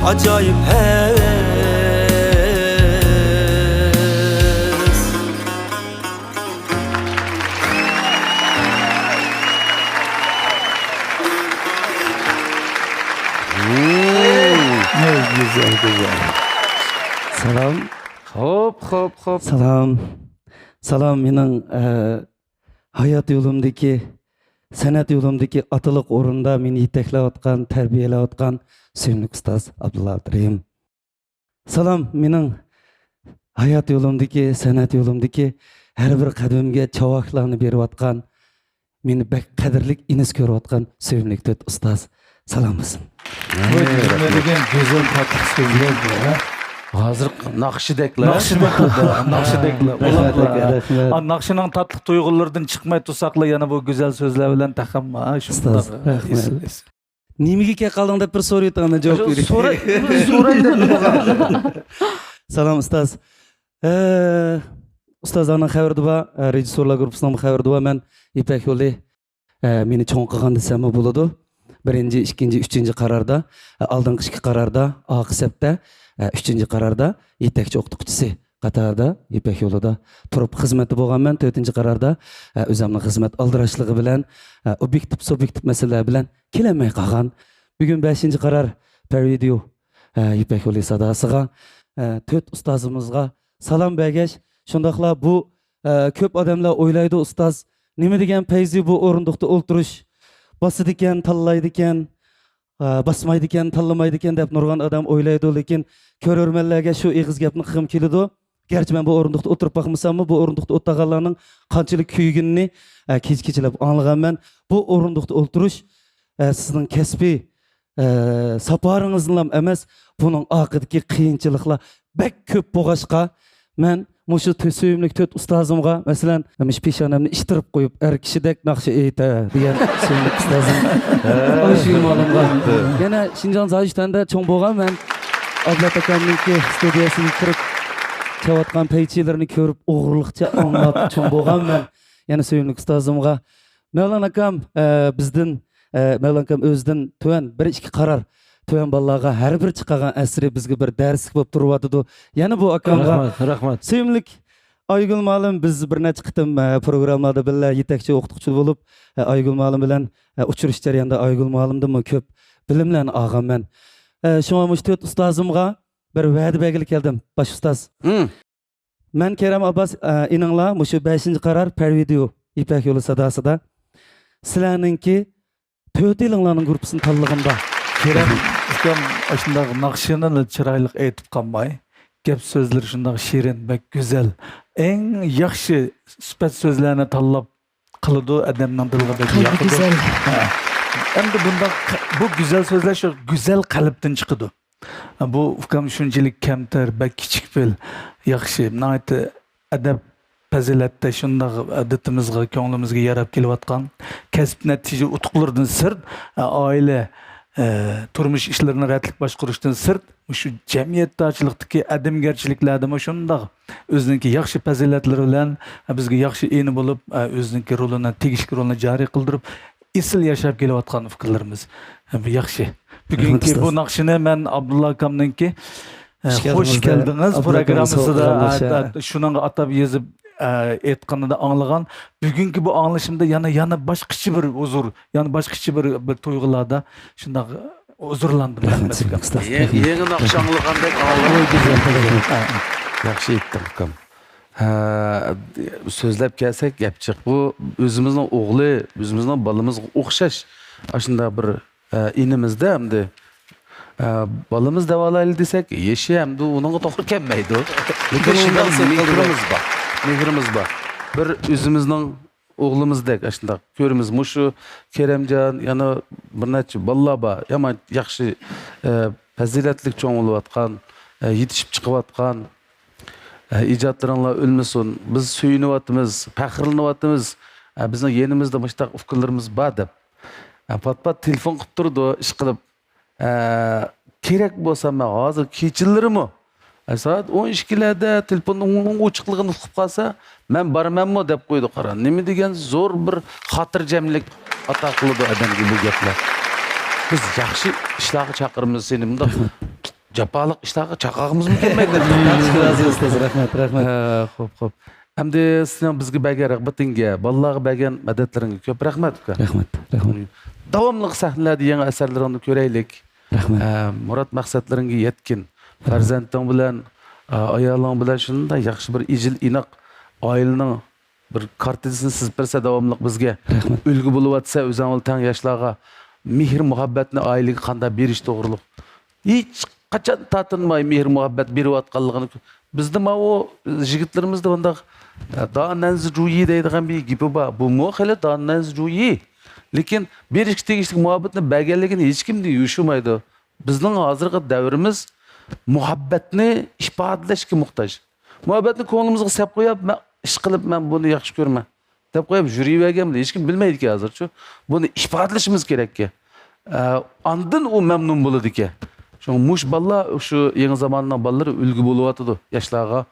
ئاجايىپ ھەۋەس. Ne güzel, güzel. سالام. خوپ، خوپ، خوپ. سالام. سالام، مېنىڭ، ئە، ھايات يولۇمدىكى، سەنئەت يولۇمدىكى ئاتىلىق ئورۇندا مېنى يېتەكلەۋاتقان، تەربىيەلەۋاتقان سۆيۈملۈك ئۇستاز ئابدۇللا ئابدۇرېھىم. سالام، مېنىڭ ھايات يولۇمدىكى، سەنئەت يولۇمدىكى ھەر بىر قەدىمىمگە چاۋاكلارنى بېرىۋاتقان، مېنى بەك قەدىرلىك ئىنىس كۆرۈۋاتقان سۆيۈملۈك تۆت ئۇستاز، سالام بولسۇن. ۋاي، نېمە دېگەن گۈزەل تاتلىق سۆزلەر بۇ، ھە؟ ھازىر ناخشىدەكلا. ناخشىدەكلا، ناخشىدەكلا، رەھمەت، ئۇلاپلا. رەھمەت. ئا، ناخشىنىڭ تاتلىق تۇيغۇلىرىدىن چىقماي تۇرساقلا، يەنە بۇ گۈزەل سۆزلەر بىلەن تېخىمۇ، ھە، شۇنداق. ئۇستاز، رەھمەت. ئېسىل، ئېسىل. نېمىگە كەپ قالدىڭ دەپ بىر سورىۋېتىڭ، مەن جاۋاب بېرەي. سوراي، سوراي دەپ. سالام، ئۇستاز. ئە، ئۇستازلارنىڭ خەۋىرىدە بار، ئە، رېژىسسورلار گۇرۇپپىسىنىڭمۇ خەۋىرىدە بار. مەن يىپەك يولى، ئە، مېنى چوڭ قىلغان دېسەممۇ بولىدۇ. بىرىنچى، ئىككىنچى، ئۈچىنچى قاراردا، ئە، ئالدىنقى ئىككى قاراردا، ئارقا سەپتە، ئە، ئۈچىنچى قاراردا يېتەكچى ئوقۇتقۇچىسى قاتارىدا يىپەك يولىدا تۇرۇپ خىزمەتتە بولغانمەن. تۆتىنچى قاراردا، ئە، ئۆزۈمنىڭ خىزمەت ئالدىراشلىقى بىلەن، ئە، ئوبيېكتىپ، سۇبيېكتىپ مەسىلىلەر بىلەن كېلەلمەي قالغان. بۈگۈن بەشىنچى قارار، پەر ۋىدېئو، ئە، يىپەك يولى ساداسىغا، ئە، تۆت ئۇستازىمىزغا سالام بەرگەچ، شۇنداقلا بۇ، ئە، كۆپ ئادەملەر ئويلايدۇ، ئۇستاز، نېمە دېگەن پەيزى بۇ ئورۇندۇقتا ئولتۇرۇش، باسىدىكەن، تاللايدىكەن، ئە، باسمايدىكەن، تاللىمايدىكەن دەپ نۇرغۇن ئادەم ئويلايدۇ، لېكىن كۆرۈرمەنلەرگە شۇ ئېغىز گەپنى قىلغۇم كېلىدۇ. گەرچە مەن بۇ ئورۇندۇقتا ئولتۇرۇپ باقمىساممۇ، بۇ ئورۇندۇقتا ئولتۇرغانلارنىڭ قانچىلىك كۆيگىنىنى، ئە، كېچە-كېچىلەپ ئاڭلىغانمەن. بۇ ئورۇندۇقتا ئولتۇرۇش، ئە، سىزنىڭ كەسپىي، ئە، ساپارىڭىزنىلا ئەمەس، بۇنىڭ ئارقىدىكى قىيىنچىلىقلار بەك كۆپ بولغاچقا، مەن مۇشۇ تۆ-، سۆيۈملۈك تۆت ئۇستازىمغا، مەسىلەن، مۇشۇ پېشانەمنى ئىشتىرىپ قويۇپ، ئەر كىشىدەك ناخشا ئېيتە دېگەن سۆيۈملۈك ئۇستازىم ئايشۇ مالىمغا. يەنە شىنجاڭ زايۇشتەندە چوڭ بولغان مەن. ئابلەت ئاكامنىڭكى ستۇدىيەسىگە كىرىپ، چاۋاتقان پەيچىلىرىنى كۆرۈپ، ئوغرىلىقچە ئاڭلاپ چوڭ بولغان مەن. يەنە سۆيۈملۈك ئۇستازىمغا، مەۋلان ئاكام، ئە، بىزدىن، ئە، مەۋلان ئاكام ئۆزىدىن تۆۋەن بىر ئىككى قارار تۆۋەن بالىلارغا ھەر بىر چىقارغان ئەسىرى بىزگە بىر دەرسلىك بولۇپ تۇرۇۋاتىدۇ. يەنە بۇ ئاكامغا رەھمەت، رەھمەت. سۆيۈملۈك ئايگۈل مۇئەللىم، بىز بىر نەچچە قېتىم، ئە، پروگراممىلاردا بىللە يېتەكچى ئوقۇتقۇچى بولۇپ، ئە، ئايگۈل مۇئەللىم بىلەن، ئە، ئۇچرىشىش جەريانىدا ئايگۈل مۇئەللىمدىنمۇ كۆپ بىلىملەرنى ئالغانمەن. ئە، شۇڭا مۇشۇ تۆت ئۇستازىمغا بىر ۋەدە بەرگىلى كەلدىم، باش ئۇستاز. مم. مەن كېرەم ئابباس، ئە، ئىنىڭلار مۇشۇ بەشىنچى قارار پەر ۋىدېئو يىپەك يولى ساداسىدا سىلەرنىڭكى تۆت يىلىڭلارنىڭ گۇرۇپپىسىنى تاللىغىنىدا. كېرەم ئۇكام ئاشۇنداق ناخشىنىلا چىرايلىق ئېيتىپ قالماي، گەپ سۆزلىرى شۇنداق شېرىن، بەك گۈزەل. ئەڭ ياخشى سۈپەت سۆزلەرنى تاللاپ قىلىدۇ، ئادەمنىڭ دىلىغا بەك قەلبى ياقىدۇ. گۈزەل. ھە. ئەمدى بۇنداق، بۇ گۈزەل سۆزلەر شۇ گۈزەل قەلبتىن چىقىدۇ. بۇ ئۇكام شۇنچىلىك كەمتەر، بەك كىچىك پېئىل، ياخشى، ناھايىتى ئەدەپ پەزىلەتتە شۇنداق ئادىتىمىزغا، كۆڭلىمىزگە ياراپ كېلىۋاتقان، كەسىپ نەتىجە ئۇتۇقلىرىدىن سىرت، ئائىلە، ئە، تۇرمۇش ئىشلىرىنى رەتلىك باشقۇرۇشتىن سىرت، مۇشۇ جەمئىيەتدارچىلىقتىكى ئادەمگەرچىلىكلەردىمۇ شۇنداق ئۆزىنىڭكى ياخشى پەزىلەتلىرى بىلەن بىزگە ياخشى ئەنە بولۇپ، ئە، ئۆزىنىڭكى رولىنى، تېگىشلىك رولىنى جارى قىلدۇرۇپ، ئېسىل ياشاپ كېلىۋاتقان ئۇكىلىرىمىز. بۇ ياخشى. بۈگۈنكى رەھمەت، بۇ ئۇستاز. ناخشىنى مەن ئابدۇللا ئاكامنىڭكى، ئە، خۇش كەلدىڭىز، خۇش كەلدىڭىز ئابدۇللا ئاكامنىڭ پروگراممىسىدا، سوغۇقلىرىنى، ھە، شۇنىڭغا ئاتاپ يېزىپ، ئە، ئېيتقىنىدا ئاڭلىغان. بۈگۈنكى بۇ ئاڭلىشىمدا يەنە، يەنە باشقىچە بىر ھۇزۇر، يەنە باشقىچە بىر، بىر تۇيغۇلاردا شۇنداق ھۇزۇرلاندىم. رەھمەت، رەھمەت سىزگە، ئۇكام. ئۇستاز. يېڭى، رەھمەت. يېڭى ناخشا ئاڭلىغاندەك ئاڭلىدىم. ھە، ھە. ياخشى ئېيتتىڭ، ئۇكام. ھە، سۆزلەپ كەلسەك، گەپ جىق. بۇ ئۆزىمىزنىڭ ئوغلى، ئۆزىمىزنىڭ بالىمىزغا ئوخشاش ئاشۇنداق بىر، ھە، ئىنىمىزدە ئەمدى، ھە، بالىمىز دەۋالايلى دېسەك، يېشى ئەمدى ئۇنىڭغا توغرا كەلمەيدۇ. لېكىن شۇنداق ئۇنىڭ مېھرىمىز بار. مېھرىمىز بار. بىر ئۆزىمىزنىڭ ئوغلىمىزدەك ئاشۇنداق كۆرىمىز. مۇشۇ كېرەمجان، يەنە بىر نەچچە بالىلار بار. يامان ياخشى، ئە، پەزىلەتلىك چوڭ بولۇۋاتقان، ئە، يېتىشىپ چىقىۋاتقان، ئە، ئىجادلىرىڭلار ئۆلمىسۇن. بىز سۆيۈنۈۋاتىمىز، پەخىرلىنىۋاتىمىز. ئە، بىزنىڭ يېنىمىزدا مۇشۇنداق ئۇكىلىرىمىز بار دەپ. ئە، پات-پات تېلېفون قىلىپ تۇرىدۇ، ئىشقىلىپ. ئە، كېرەك بولسا مەن ھازىر كېچىلىرىمۇ، ئە، سائەت ئون ئىككىلەردە تېلېفوننىڭ ئوچۇقلۇقىنى ئۇقۇپ قالسا، مەن بارىمەنمۇ دەپ قويىدۇ، قارا. نېمە دېگەن زور بىر خاتىرجەملىك ئاتا قىلىدۇ ئادەمگە بۇ گەپلەر. بىز ياخشى ئىشلارغا چاقىرىمىز سېنى، مۇنداق جاپالىق ئىشلارغا چاقىرغۇمىزمۇ كەلمەيدۇ. رازى ئۇستاز، رەھمەت، رەھمەت. ئە، خوپ، خوپ. ئەمدى سېنىڭ بىزگە بەرگەن رىغبىتىڭگە، بالىلارغا بەرگەن مەدەتلىرىڭگە كۆپ رەھمەت، ئۇكا. رەھمەت، رەھمەت. داۋاملىق سەھنىلەردە يېڭى ئەسەرلىرىڭنى كۆرەيلىك. رەھمەت. ئە، مۇراد مەقسەتلىرىڭگە يەتكىن. رەھمەت. پەرزەنتىڭ بىلەن، ئە، ئايالىڭ بىلەن شۇنداق ياخشى بىر ئىجىل ئىناق ئائىلىنىڭ بىر كارتىنىسىنى سىزىپ بەرسە داۋاملىق بىزگە. رەھمەت. ئۈلگە بولۇۋاتسا ئۆزۈڭ بىلەن تەڭ ياشلارغا مېھىر مۇھەببەتنى ئائىلىگە قانداق بېرىش توغرۇلۇق. ھېچ قاچان تارتىنماي مېھىر مۇھەببەت بېرىۋاتقانلىقىنى كۆ-، بىزدە ماۋۇ يىگىتلىرىمىزدە مۇنداق، ئە، دانەنزى جۇيى دەيدىغان بىر گېپى بار. بۇمۇ خېلى دانەنزى جۇيى. لېكىن بېرىشكە تېگىشلىك مۇھەببەتنى بەرگەنلىكىنى ھېچكىم يوشۇرمايدۇ. بىزنىڭ ھازىرقى دەۋرىمىز مۇھەببەتنى ئىپادىلەشكە موھتاج. مۇھەببەتنى كۆڭلىمىزگە سەپ قويۇپ، مەن ئىشقىلىپ مەن بۇنى ياخشى كۆرىمەن دەپ قويۇپ يۈرۈۋەرگەن بىلەن ھېچكىم بىلمەيدىكەن ھازىرچۇ. بۇنى ئىپادىلىشىمىز كېرەككەن. ئە، ئاندىن ئۇ مەمنۇن بولىدىكەن. شۇڭا مۇشۇ بالىلار، شۇ يېڭى زاماننىڭ بالىلىرى ئۈلگە بولۇۋاتىدۇ ياشلارغا.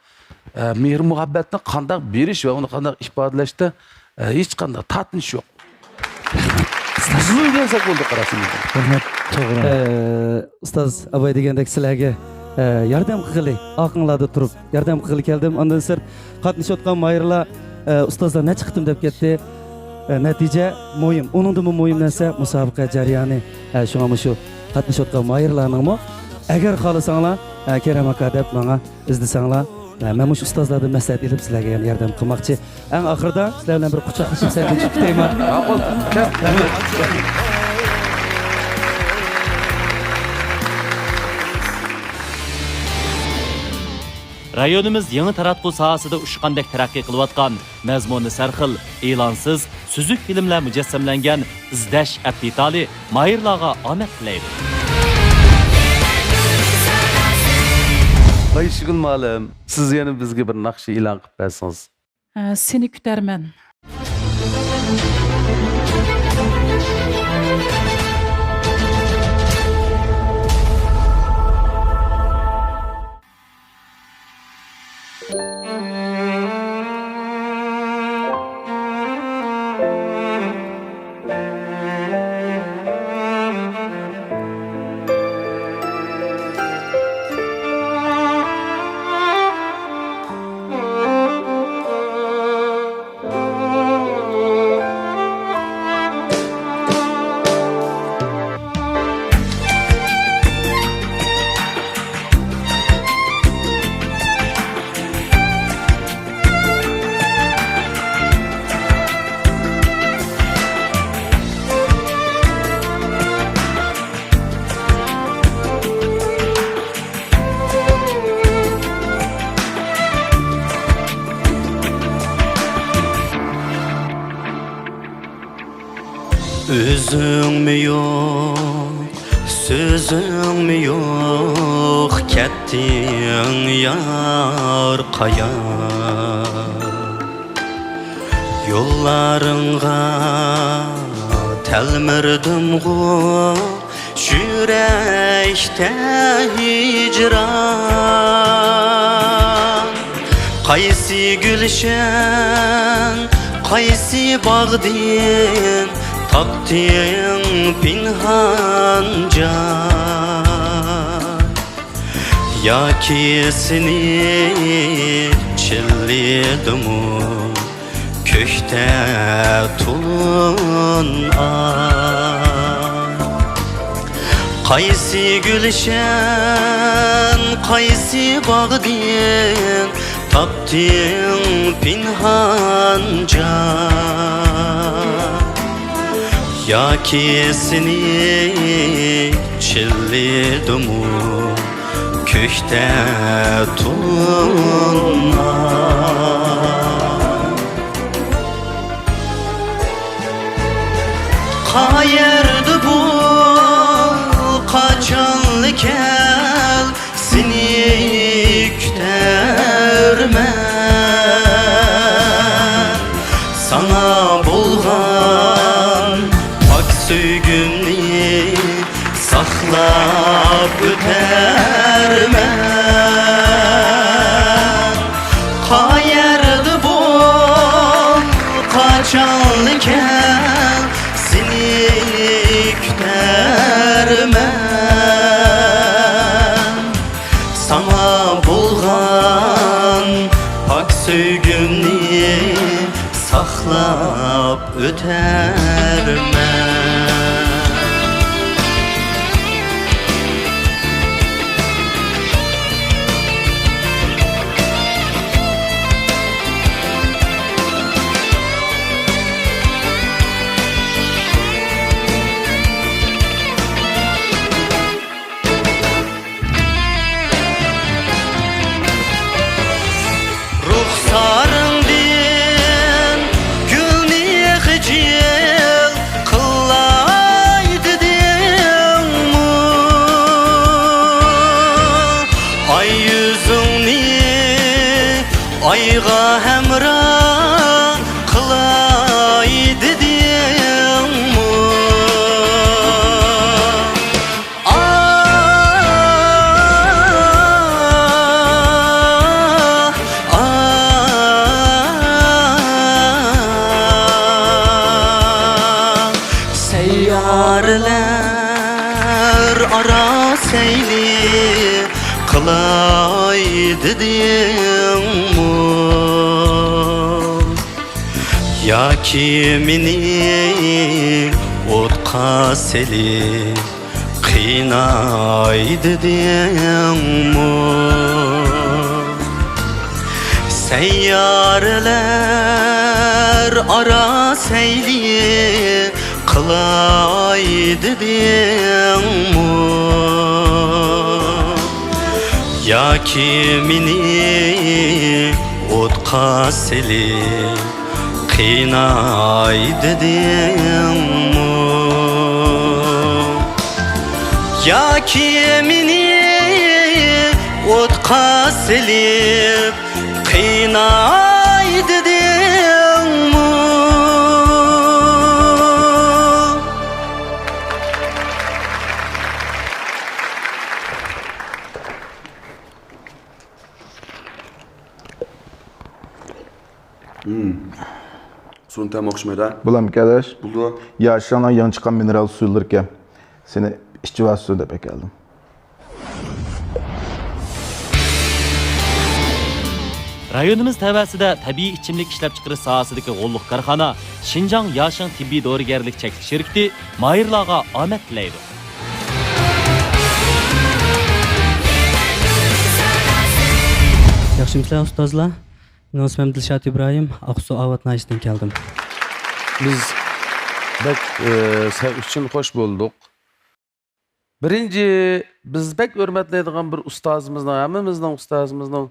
ئە، مېھىر-مۇھەببەتنى قانداق بېرىش ۋە ئۇنى قانداق ئىپادىلەشتە، ئە، ھېچقانداق تارتىنىش يوق. بىزمۇ ئۆگەنسەك بولدى، قاراسىڭىز. رەھمەت، توغرا. ئە، ئۇستاز ئاباي دېگەندەك سىلەرگە، ئە، ياردەم قىلغىلى، ئارقىڭلاردا تۇرۇپ ياردەم قىلغىلى كەلدىم. ئاندىن سىرت قاتنىشىۋاتقان ماھىرلار، ئە، ئۇستازلار نەچچە قېتىم دەپ كەتتى. ئە، نەتىجە مۇھىم. ئۇنىڭدىنمۇ مۇھىم نەرسە مۇسابىقە جەريانى. ئە، شۇڭا مۇشۇ قاتنىشىۋاتقان ماھىرلارنىڭمۇ، ئەگەر خالىساڭلار، ئە، كېرەم ئاكا دەپ ماڭا ئىزدىسەڭلار، ئە، مەن مۇشۇ ئۇستازلاردىن مەسلىھەت ئېلىپ سىلەرگە يەنە ياردەم قىلماقچى. ئەڭ ئاخىرىدا سىلەر بىلەن بىر قۇچاقلىشىپ سەھنىدىن چىقىپ كېتەيما. ماقۇل. رايونىمىز يېڭى تاراتقۇ ساھەسىدە ئۇچقاندەك تەرەققىي قىلىۋاتقان، مەزمۇنى سەرخىل، ئېلانسىز، سۈزۈك فىلىملەر مۇجەسسەملەنگەن ئىزدەش ئەپ دېتالى ماھىرلارغا ئامەت تىلەيدۇ. ئايشىگۈل مۇئەللىم، سىز يەنە بىزگە بىر ناخشا ئېلان قىلىپ بەرسىڭىز. ئە، سېنى كۈتەرمەن. ئۆزۈڭمۇ يوق، سۆزۈڭمۇ يوق، كەتتىڭ يار قايا. يوللارىڭغا تەلمۈردۈمغۇ، يۈرەكتە ھىجران. قايسى گۈلشەن، قايسى باغدىن تاپتىڭ پىنھان جاي؟ ياكى سېنى چىللىدىمۇ كۆكتە تولۇن ئاي؟ قايسى گۈلشەن، قايسى باغدىن تاپتىڭ پىنھان جاي؟ ياكى سېنى چىللىدىمۇ كۆكتە تولۇن ئاي؟ قەيەردە بول، قاچانلا كەل، سېنى كۈتەرمەن. ساڭا بولغان پاك سۆيگۈمنى ساقلاپ ئۆتەرمەن. قەيەردە بول، قاچانلا كەل، سېنى كۈتەرمەن. ساڭا بولغان پاك سۆيگۈمنى ساقلاپ ئۆتەرمەن. رۇخسارىڭدىن گۈلنى خىجىل قىلاي دېدىڭمۇ؟ ئاي يۈزۈڭنى ئايغا ھەمراھ قىلاي دېدىڭمۇ؟ سەييارىلەر ئارا سەيلى قىلاي دېدىڭمۇ؟ ياكى مېنى ئوتقا سېلىپ قىيناي دېدىڭمۇ؟ سەييارىلەر ئارا سەيلى قىلاي دېدىڭمۇ؟ ياكى مېنى ئوتقا سېلىپ قىيناي دېدىڭمۇ؟ ياكى مېنى ئوتقا سېلىپ قىيناي دېدىڭمۇ؟ سۇنىڭ تەمى ئوخشىمايدۇ. بۇلام كەلەش. بولىدۇ. ياشلارنىڭ يېڭى چىققان مىنېرال سۇلىرىكەن. سېنى ئىچىۋالسۇن دەپ ئەكەلدىم. رايونىمىز تەۋەسىدە تەبىئىي ئىچىملىك ئىشلەپچىقىرىش ساھەسىدىكى غوللۇق كارخانا شىنجاڭ ياشىڭ تېببىي دورىگەرلىك چەكلىك شىركىتى ماھىرلارغا ئامەت تىلەيدۇ. ياخشىمۇسىلەر ئۇستازلار؟ مېنىڭ ئىسمىم دىلشات ئىبراھىم، ئاقسۇ ئاۋات ناھىيەسىدىن كەلدىم. بىز بەك، ئى، سەن ئۈچۈن خوش بولدۇق. بىرىنچى، بىز بەك ھۆرمەتلەيدىغان بىر ئۇستازىمىزنىڭ، ھەممىمىزنىڭ ئۇستازىمىزنىڭ،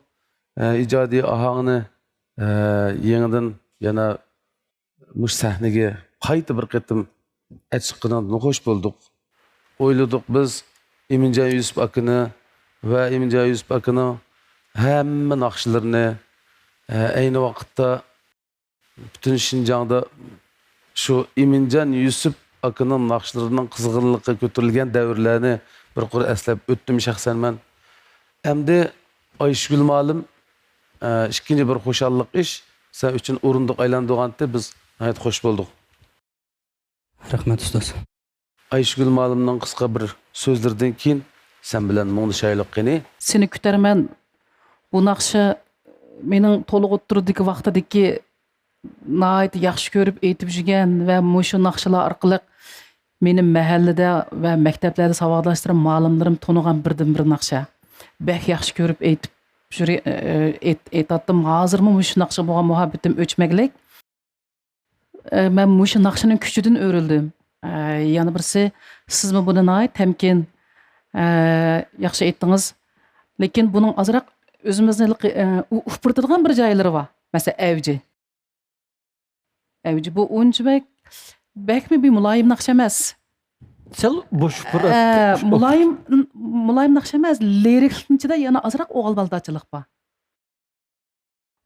ئى، ئىجادىي ئاھاڭىنى، ئى، يېڭىدىن يەنە مۇشۇ سەھنىگە قايتا بىر قېتىم ئەچىققىنىڭدىن خوش بولدۇق. ئويلىدۇق بىز ئىمىنجان يۈسۈپ ئاكىنى ۋە ئىمىنجان يۈسۈپ ئاكىنىڭ ھەممە ناخشىلىرىنى، ئە، ئەينى ۋاقىتتا پۈتۈن شىنجاڭدا شۇ ئىمىنجان يۈسۈپ ئاكىنىڭ ناخشىلىرىنىڭ قىزغىنلىقى كۆتۈرۈلگەن دەۋرلەرنى بىر قۇر ئەسلەپ ئۆتتۈم شەخسەن مەن. ئەمدى ئايشىگۈل مۇئەللىم، ئە، ئىككىنچى بىر خۇشاللىق ئىش، سەن ئۈچۈن ئورۇندۇق ئايلاندۇرغانتى، بىز ناھايىتى خوش بولدۇق. رەھمەت، ئۇستاز. ئايشىگۈل مۇئەللىمنىڭ قىسقا بىر سۆزلىرىدىن كېيىن سەن بىلەن مۇڭدىشايلۇق قېنى. سېنى كۈتەرمەن. بۇ ناخشا مېنىڭ تولۇق ئوتتۇرىدىكى ۋاقتىدىكى ناھايىتى ياخشى كۆرۈپ ئېيتىپ يۈرگەن ۋە مۇشۇ ناخشىلار ئارقىلىق مېنى مەھەللىدە ۋە مەكتەپلەردە ساۋاقداشلىرىم، مۇئەللىملىرىم تونۇغان بىردىنبىر ناخشا. بەك ياخشى كۆرۈپ ئېيتىپ يۈرى-، ئېيت-، ئېيتاتتىم. ھازىرمۇ مۇشۇ ناخشىغا بولغان مۇھەببىتىم ئۆچمەكلىك. ئە، مەن مۇشۇ ناخشىنىڭ كۈچىدىن ئۆرۈلدۈم. ئە، يەنە بىرسى، سىزمۇ بۇنى ناھايىتى تەمكىن، ئە، ياخشى ئېيتتىڭىز. لېكىن بۇنىڭ ئازراق ئۆزىمىزنى ھېلىقى، ئە، ئۇ-، ئۇپرىتىدىغان بىر جايلىرى بار. مەسىلەن، ئەۋجى. ئەۋجى بۇ ئۇنچە بەك، بەكمۇ بىر مۇلايىم ناخشا ئەمەس. سەل بوش ئۇپرىتىش. ئە، مۇلايىم، مۇلايىم ناخشا ئەمەس، لىرىكلىقنىڭ ئىچىدە يەنە ئازراق ئوغۇل بالىدارچىلىق بار.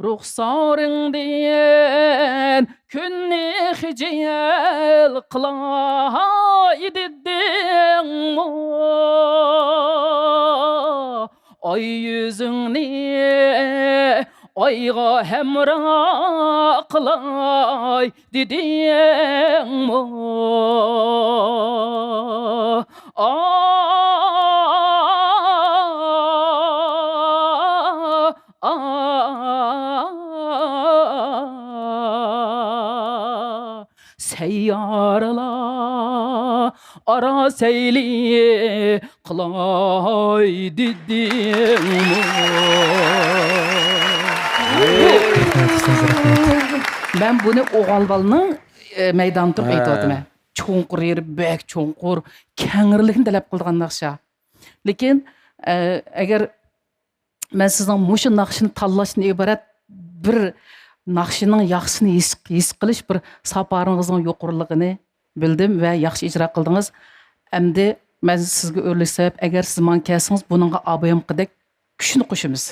رۇخسارىڭدىن كۈننى خىجىل قىلاي دېدىڭمۇ؟ ئاي يۈزۈڭنى ئايغا ھەمراھ قىلاي دېدىڭمۇ؟ ئا، ئا، سەييارىلار ئارا سەيلى قىلاي دېدىڭمۇ؟ مەن بۇنى ئوغۇل بالىنىڭ، ئە، مەيدانى تۇرۇپ ھە. ئېيتىۋاتىمەن. چوڭقۇر يېرى بەك چوڭقۇر، كەڭرىلىكنى تەلەپ قىلىدىغان ناخشا. لېكىن، ئە، ئەگەر مەن سىزنىڭ مۇشۇ ناخشىنى تاللاشتىن ئىبارەت بىر ناخشىنىڭ ياخشىسىنى ھېس، ھېس قىلىش بىر ساپارىڭىزنىڭ يۇقىرىلىقىنى بىلدىم ۋە ياخشى ئىجرا قىلدىڭىز. ئەمدى مەن سىزگە ئۆرۈلۈش سەۋەب، ئەگەر سىز ماڭا كەلسىڭىز، بۇنىڭغا ئابايامقىدەك كۈچنى قوشىمىز.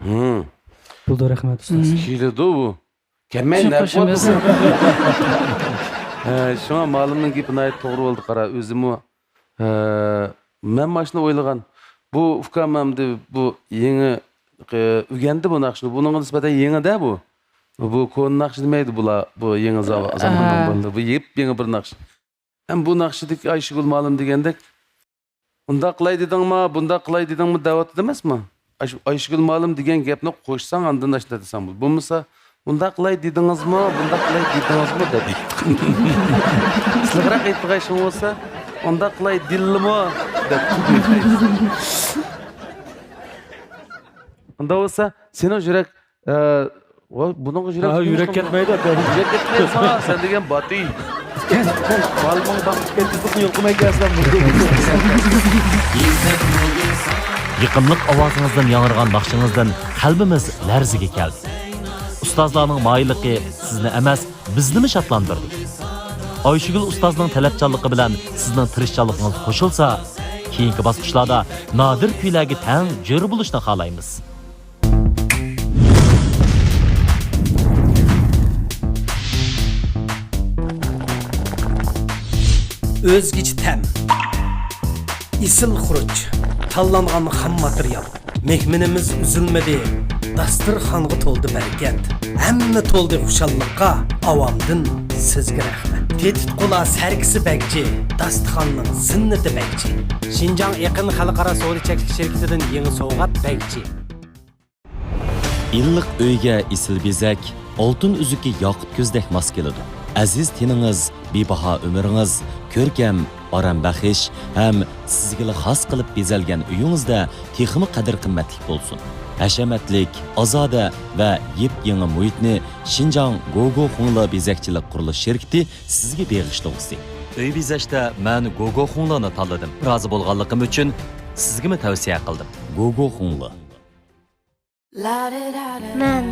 ھىم. بولدى، رەھمەت، ئۇستاز. ھىم. كېلىدۇ بۇ. كەلمەي نەپ قوشىمىز. ھە، شۇڭا مۇئەللىمنىڭ گېپى ناھايىتى توغرا بولدى، قارا، ئۆزىمۇ، ھە، مەن مانا شۇنى ئويلىغان. بۇ ئۇكام ئەمدى بۇ يېڭى، ئە، ئۆگەندى بۇ ناخشىنى. بۇنىڭغا نىسبەتەن يېڭىدە بۇ. بۇ كونا ناخشا دېمەيدۇ بۇلار. بۇ يېڭى زاۋا-، زاماننىڭ ئاھا. بۇ يېپ يېڭى بىر ناخشا. ھەم بۇ ناخشىدىكى ئايشىگۈل مۇئەللىم دېگەندەك، ئۇنداق قىلاي دېدىڭما، بۇنداق قىلاي دېدىڭما دەۋاتىدۇ ئەمەسمۇ؟ ئايش-، ئايشىگۈل مۇئەللىم دېگەن گەپنى قوشساڭ، ئاندىن ئاشۇنداق دېسەڭ بولىدۇ. بولمىسا، ئۇنداق قىلاي دېدىڭىزمۇ، بۇنداق قىلاي دېدىڭىزمۇ دەپ ئېيتقان. سىلىقراق ئېيتىدىغان ئىشىڭ بولسا، ئۇنداق قىلاي دېدىلىمۇ دەپ. ئۇنداق بولسا، سېنىڭ يۈرەك ئە، ۋا، بۇنىڭغا يۈرەك ھە، يۈرەك كەتمەيدۇ، ئاكا. يۈرەك كەتمەيدۇ ساڭا، سەن دېگەن باتى. بالىنىڭ باغرىغا كەتكۈزۈپ يۇقۇماي كەلسەم. يېقىملىق ئاۋازىڭىزدىن ياڭرىغان ناخشىڭىزدىن قەلبىمىز لەرزىگە كەلدى. ئۇستازلارنىڭ ماھىرلىقى سىزنى ئەمەس، بىزنىمۇ شادلاندۇردى. ئايشىگۈل ئۇستازنىڭ تەلەپچانلىقى بىلەن سىزنىڭ تىرىشچانلىقىڭىز قوشۇلسا، كېيىنكى باسقۇچلاردا نادىر كۈيلەرگە تەڭ جۆر بولۇشنى خالايمىز. ئۆزگىچە تەم، ئېسىل خۇرۇچ، تاللانغان خام ماتېرىيال. مېھمىنىمىز ئۈزۈلمىدى، داستىرخانغا تولدى بەرىكەت. ھەممە تولدى خۇشاللىققا، ئاۋامدىن سىزگە رەھمەت. تېتىتقۇلار سەركىسى بەگچى، داستىخاننىڭ زىننىتى بەگچى. شىنجاڭ ئېقىن خەلقئارا سودا چەكلىك شىركىتىدىن يېڭى سوۋغات بەگچى. ئىللىق ئۆيگە ئېسىل بېزەك، ئالتۇن ئۈزۈكى ياقۇت كۆزدەك ماس كېلىدۇ. ئەزىز تېنىڭىز، بىباھا ئۆمرىڭىز، كۆركەم، ئارام بەخش ھەم سىزگىلا خاس قىلىپ بېزەلگەن ئۆيىڭىزدە تېخىمۇ قەدىر-قىممەتلىك بولسۇن. ھەشەمەتلىك، ئازادە ۋە يېپيېڭى مۇھىتنى شىنجاڭ گوگو خۇڭلې بېزەكچىلىك قۇرۇلۇش شىركىتى سىزگە بېغىشلىغۇسى. ئۆي بېزەشتە مەن گوگو خۇڭلېنى تاللىدىم. رازى بولغانلىقىم ئۈچۈن سىزگىمۇ تەۋسىيە قىلدىم. گوگو خۇڭلې. مەن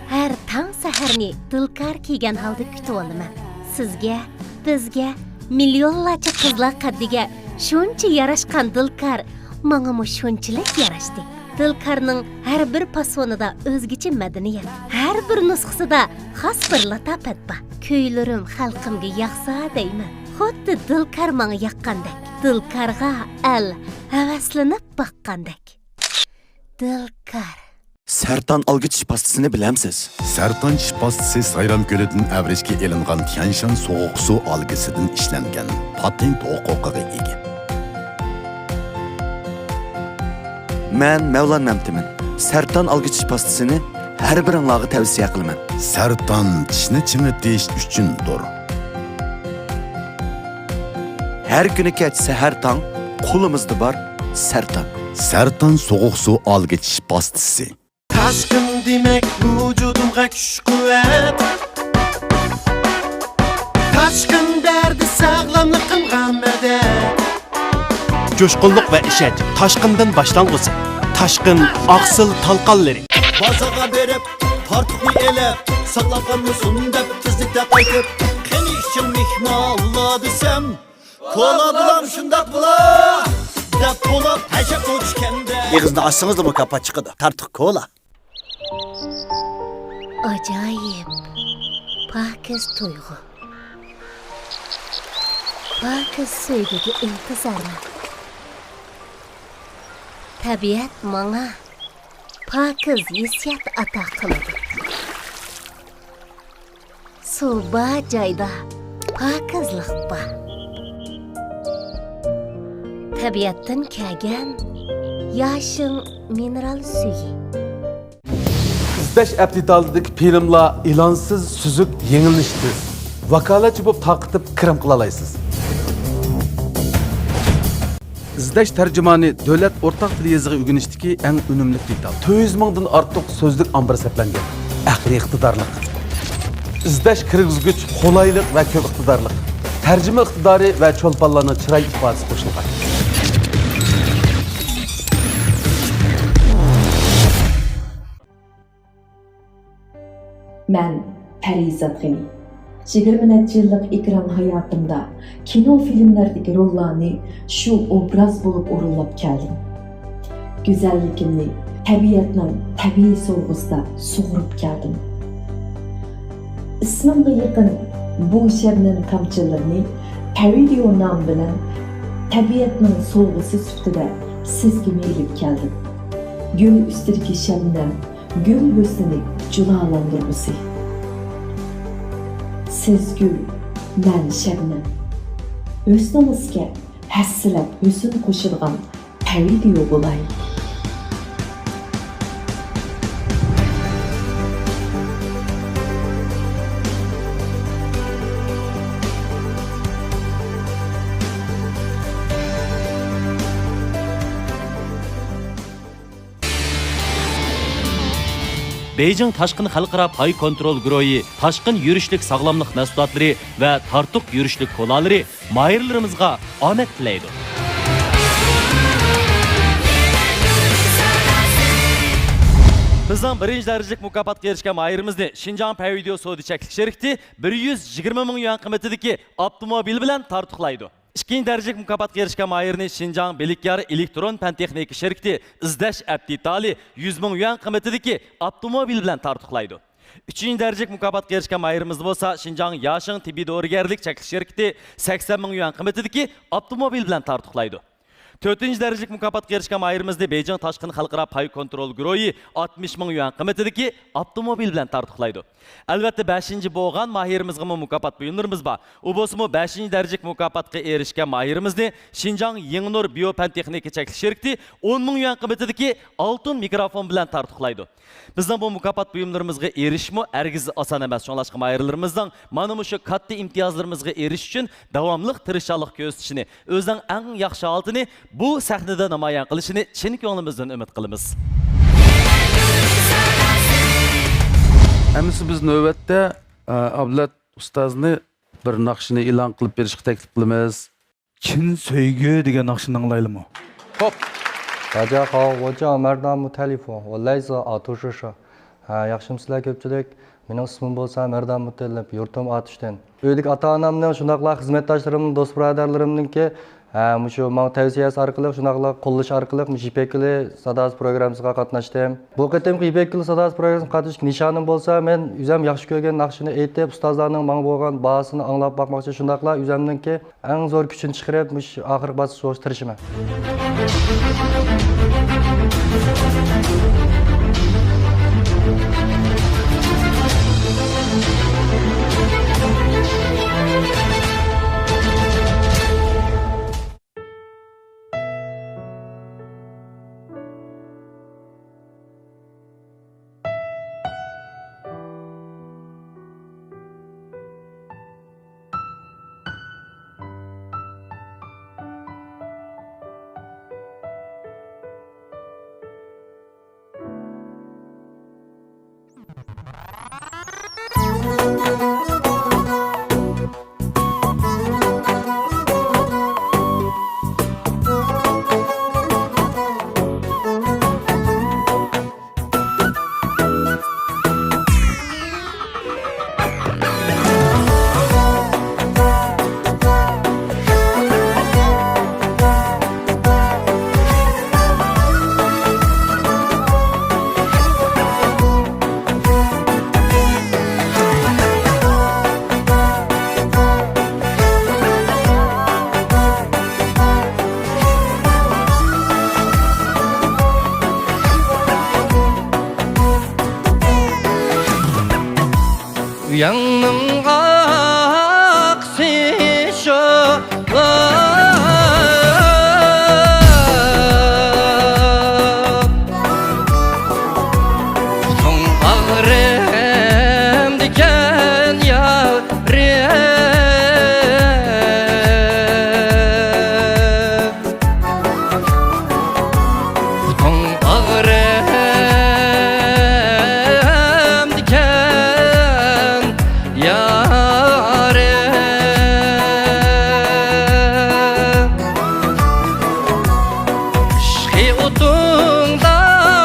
ھەر تاڭ سەھەرنى دىلكار كىيگەن ھالدا كۈتۈۋالىمەن. سىزگە، بىزگە، مىليونلارچە قىزلار قەددىگە شۇنچە ياراشقان دىلكار ماڭىمۇ شۇنچىلىك ياراشتى. دىلكارنىڭ ھەر بىر پاسونىدا ئۆزگىچە مەدەنىيەت، ھەر بىر نۇسخىسىدا خاس بىر لاتاپەت بار. كۈيلىرىم خەلقىمگە ياقسا دەيمەن، خۇددى دىلكار ماڭا ياققاندەك، دىلكارغا ئەل ھەۋەسلىنىپ باققاندەك. دىلكار. سەرتان ئالگۈ چىش پاستىسىنى بىلەمسىز؟ سەرتان چىش پاستىسى سايرام كۆلىدىن ئەۋرىشكە ئېلىنغان تيەنشان سوغۇق سۇ ئالگىسىدىن ئىشلەنگەن، پاتېنت ھوقۇقىغا ئىگە. مەن مەۋلان مەمتىمىن. سەرتان ئالگۈ چىش پاستىسىنى ھەر بىرىڭلارغا تەۋسىيە قىلىمەن. سەرتان چىشنى چىڭىتىش ئۈچۈندۇر. ھەر كۈنى كەچ سەھەر تاڭ قولىمىزدا بار سەرتان. سەرتان سوغۇق سۇ ئالگىچ پاستىسى. تاشقىن دېمەك ۋۇجۇدۇمغا كۈچ-قۇۋۋەت. تاشقىن دەردى ساغلاملىقىمغا مەدەت. جۇشقۇنلۇق ۋە ئىشەنچ تاشقىندىن باشلانغۇسى. تاشقىن ئاقسىل تالقانلىرى. بازارغا بېرىپ، تارتۇقنى ئېلىپ، ساقلاپ قالمىسۇن دەپ تېزلىكتە قايتىپ، قېنى ئىچىڭ مېھمانلار دېسەم، كولا بولام شۇنداق بولا دەپ بولۇپ، ھەشەپ ئوچۇشكەندە. ئېغىزنى ئاچسىڭىزلا مۇكاپات چىقىدۇ. تارتۇق كولا. ئاجايىپ، پاكىز تۇيغۇ. پاكىز سۆيگۈگە ئىنتىزارمەن. تەبىئەت ماڭا پاكىز ھېسسىيات ئاتا قىلىدۇ. سۇ بار جايدا پاكىزلىق بار. تەبىئەتتىن كەلگەن ياشىڭ مىنېرال سۈيى. ئىزدەش ئەپ دېتالىدىكى فىلىملار ئېلانسىز، سۈزۈك، يېڭىلىنىشى تېز. ۋاكالەتچى بولۇپ تارقىتىپ كىرىم قىلالايسىز. ئىزدەش تەرجىمانى دۆلەت ئورتاق تىل يېزىقى ئۆگىنىشتىكى ئەڭ ئۈنۈملۈك دېتال. تۆت يۈز مىڭدىن ئارتۇق سۆزلۈك ئامبىرى سەپلەنگەن. ئەقلىي ئىقتىدارلىق. ئىزدەش كىرگۈزگۈچ قولايلىق ۋە كۆپ ئىقتىدارلىق. تەرجىمە ئىقتىدارى ۋە چولپانلارنىڭ چىراي ئىپادىسى قوشۇلغان. مەن پەرىزات غېنى. يىگىرمە نەچچە يىللىق ئېكران ھاياتىمدا كىنو، فىلىملەردىكى روللارنى شۇ ئوبراز بولۇپ ئورۇنلاپ كەلدىم. گۈزەللىكىمنى تەبىئەتنىڭ تەبىئىي سوۋغىسىدا سۇغۇرۇپ كەلدىم. ئىسمىمغا يېقىن بۇ شەبنەم تامچىلىرىنى پەۋىدىيو نامى بىلەن تەبىئەتنىڭ سوۋغىسى سۈپىتىدە سىزگىمۇ ئېلىپ كەلدىم. گۈل ئۈستىدىكى شەبنەم، گۈل ھۆسنىنى جۇلالاندۇرغۇسى. سىز گۈل، مەن شەبنەم. ھۆسنىڭىزگە ھەسسىلەپ ھۆسن قوشىدىغان پەۋىدىيو بولاي. بېيجىڭ تاشقىن خەلقئارا پاي كونترول گۇرۇھى تاشقىن يۈرۈشلۈك ساغلاملىق مەھسۇلاتلىرى ۋە تارتۇق يۈرۈشلۈك كولالىرى ماھىرلىرىمىزغا ئامەت تىلەيدۇ. بىزنىڭ بىرىنچى دەرىجىلىك مۇكاپاتقا ئېرىشكەن ماھىرىمىزنى شىنجاڭ پەيۋىديو سودا چەكلىك شىركىتى بىر يۈز يىگىرمە مىڭ يۈەن قىممىتىدىكى ئاپتوموبىل بىلەن تارتۇقلايدۇ. ئىككىنچى دەرىجىلىك مۇكاپاتقا ئېرىشكەن ماھىرنى شىنجاڭ بىلىكيار ئېلېكترون پەن تېخنىكا شىركىتى ئىزدەش ئەپ دېتالى يۈز مىڭ يۈەن قىممىتىدىكى ئاپتوموبىل بىلەن تارتۇقلايدۇ. ئۈچىنچى دەرىجىلىك مۇكاپاتقا ئېرىشكەن ماھىرىمىزنى بولسا شىنجاڭ ياشىڭ تېببىي دورىگەرلىك چەكلىك شىركىتى سەكسەن مىڭ يۈەن قىممىتىدىكى ئاپتوموبىل بىلەن تارتۇقلايدۇ. تۆتىنچى دەرىجىلىك مۇكاپاتقا ئېرىشكەن ماھىرىمىزنى بېيجىڭ تاشقىن خەلقئارا پاي كونترول گۇرۇھى ئاتمىش مىڭ يۈەن قىممىتىدىكى ئاپتوموبىل بىلەن تارتۇقلايدۇ. ئەلۋەتتە، بەشىنچى بولغان ماھىرىمىزغىمۇ مۇكاپات بۇيۇملىرىمىز بار. ئۇ بولسىمۇ بەشىنچى دەرىجىلىك مۇكاپاتقا ئېرىشكەن ماھىرىمىزنى شىنجاڭ يېڭىنۇر بىيو پەن تېخنىكا چەكلىك شىركىتى ئون مىڭ يۈەن قىممىتىدىكى ئالتۇن مىكروفون بىلەن تارتۇقلايدۇ. بىزنىڭ بۇ مۇكاپات بۇيۇملىرىمىزغا ئېرىشىشمۇ ھەرگىز ئاسان ئەمەس. شۇڭلاشقا ماھىرلىرىمىزنىڭ مانا مۇشۇ كاتتا ئىمتىيازلىرىمىزغا ئېرىشىش ئۈچۈن داۋاملىق تىرىشچانلىق كۆرسىتىشىنى، ئۆزىنىڭ ئەڭ ياخشى ھالىتىنى بۇ سەھنىدە نامايان قىلىشىنى چىن كۆڭلىمىزدىن ئۈمىد قىلىمىز. ئەمىسە بىز نۆۋەتتە، ئە، ئابلەت ئۇستازنى بىر ناخشىنى ئېلان قىلىپ بېرىشقا تەكلىپ قىلىمىز. چىن سۆيگۈ دېگەن ناخشىنى ئاڭلايلىمۇ؟ خوپ. 大家好，我叫马尔达木泰利夫，我来自奥图什社。 ھە، ياخشىمۇسىلەر كۆپچىلىك؟ مېنىڭ ئىسمىم بولسا مەردان مۇتەللىپ، يۇرتۇم ئاتۇشتەن. ئۆيدىكى ئاتا-ئانامنىڭ، شۇنداقلا خىزمەتداشلىرىمنىڭ، دوست-بۇرادەرلىرىمنىڭكى، ھە، مۇشۇ ماڭا تەۋسىيەسى ئارقىلىق، شۇنداقلا قوللىشى ئارقىلىق مۇشۇ يىپەك يولى ساداسى پروگراممىسىغا قاتناشتىم. بۇ قېتىمقى يىپەك يولى ساداسى پروگراممىسىغا قاتنىشىش نىشانىم بولسا، مەن ئۆزۈم ياخشى كۆرگەن ناخشىنى ئېيتىپ، ئۇستازلارنىڭ ماڭا بولغان باھاسىنى ئاڭلاپ باقماقچى، شۇنداقلا ئۆزۈمنىڭكى ئەڭ زور كۈچىنى چىقىرىپ، مۇشۇ ئاخىرقى باسقۇچقا تىرىشىمەن. ئۇياڭنىڭ ئاقىسى شۇ. پۇتۇڭ ئاغرىمدىكەن يارىم. پۇتۇڭ ئاغرىمدىكەن يارىم. ئىشقى ئوتۇڭدا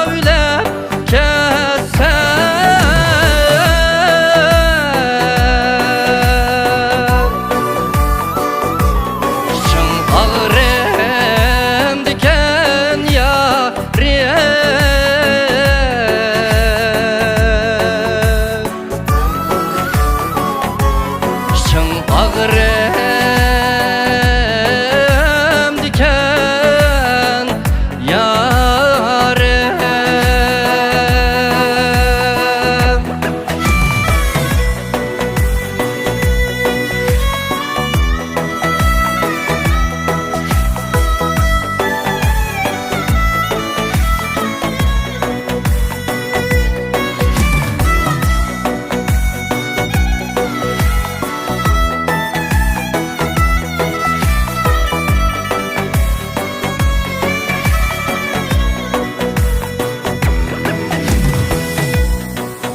ئۆلۈپ كەتسەم، ئىچىڭ ئاغرىمدىكەن يارىم. ئىچىڭ ئاغرىمدىكەن يارىم.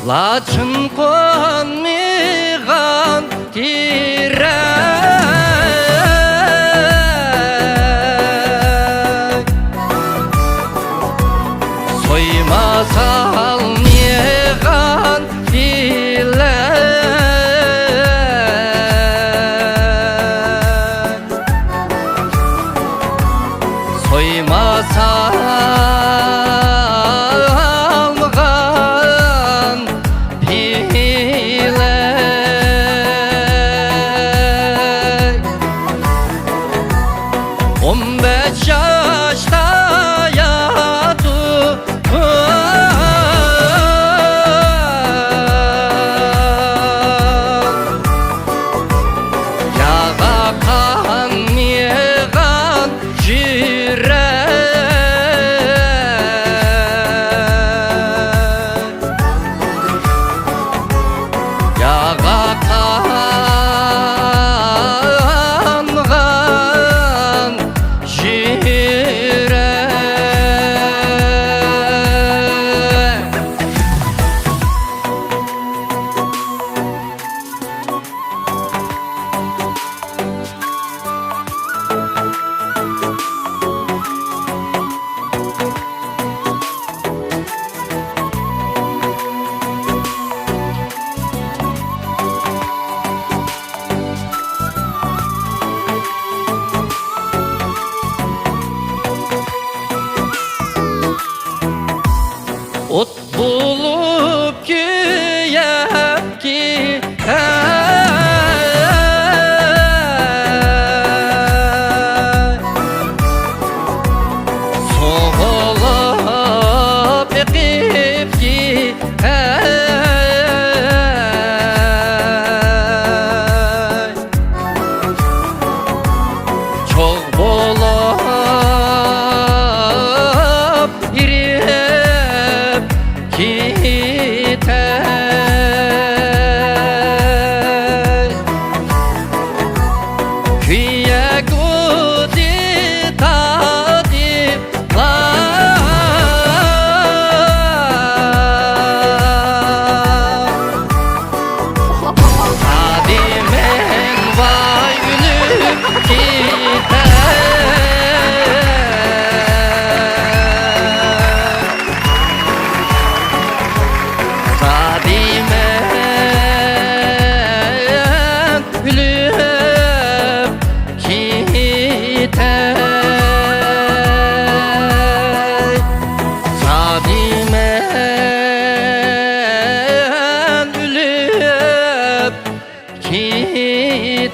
لاچىن قونمىغان تېرەك، سويما سالمىغان پىلەك، سويما سالمىغان پىلەك.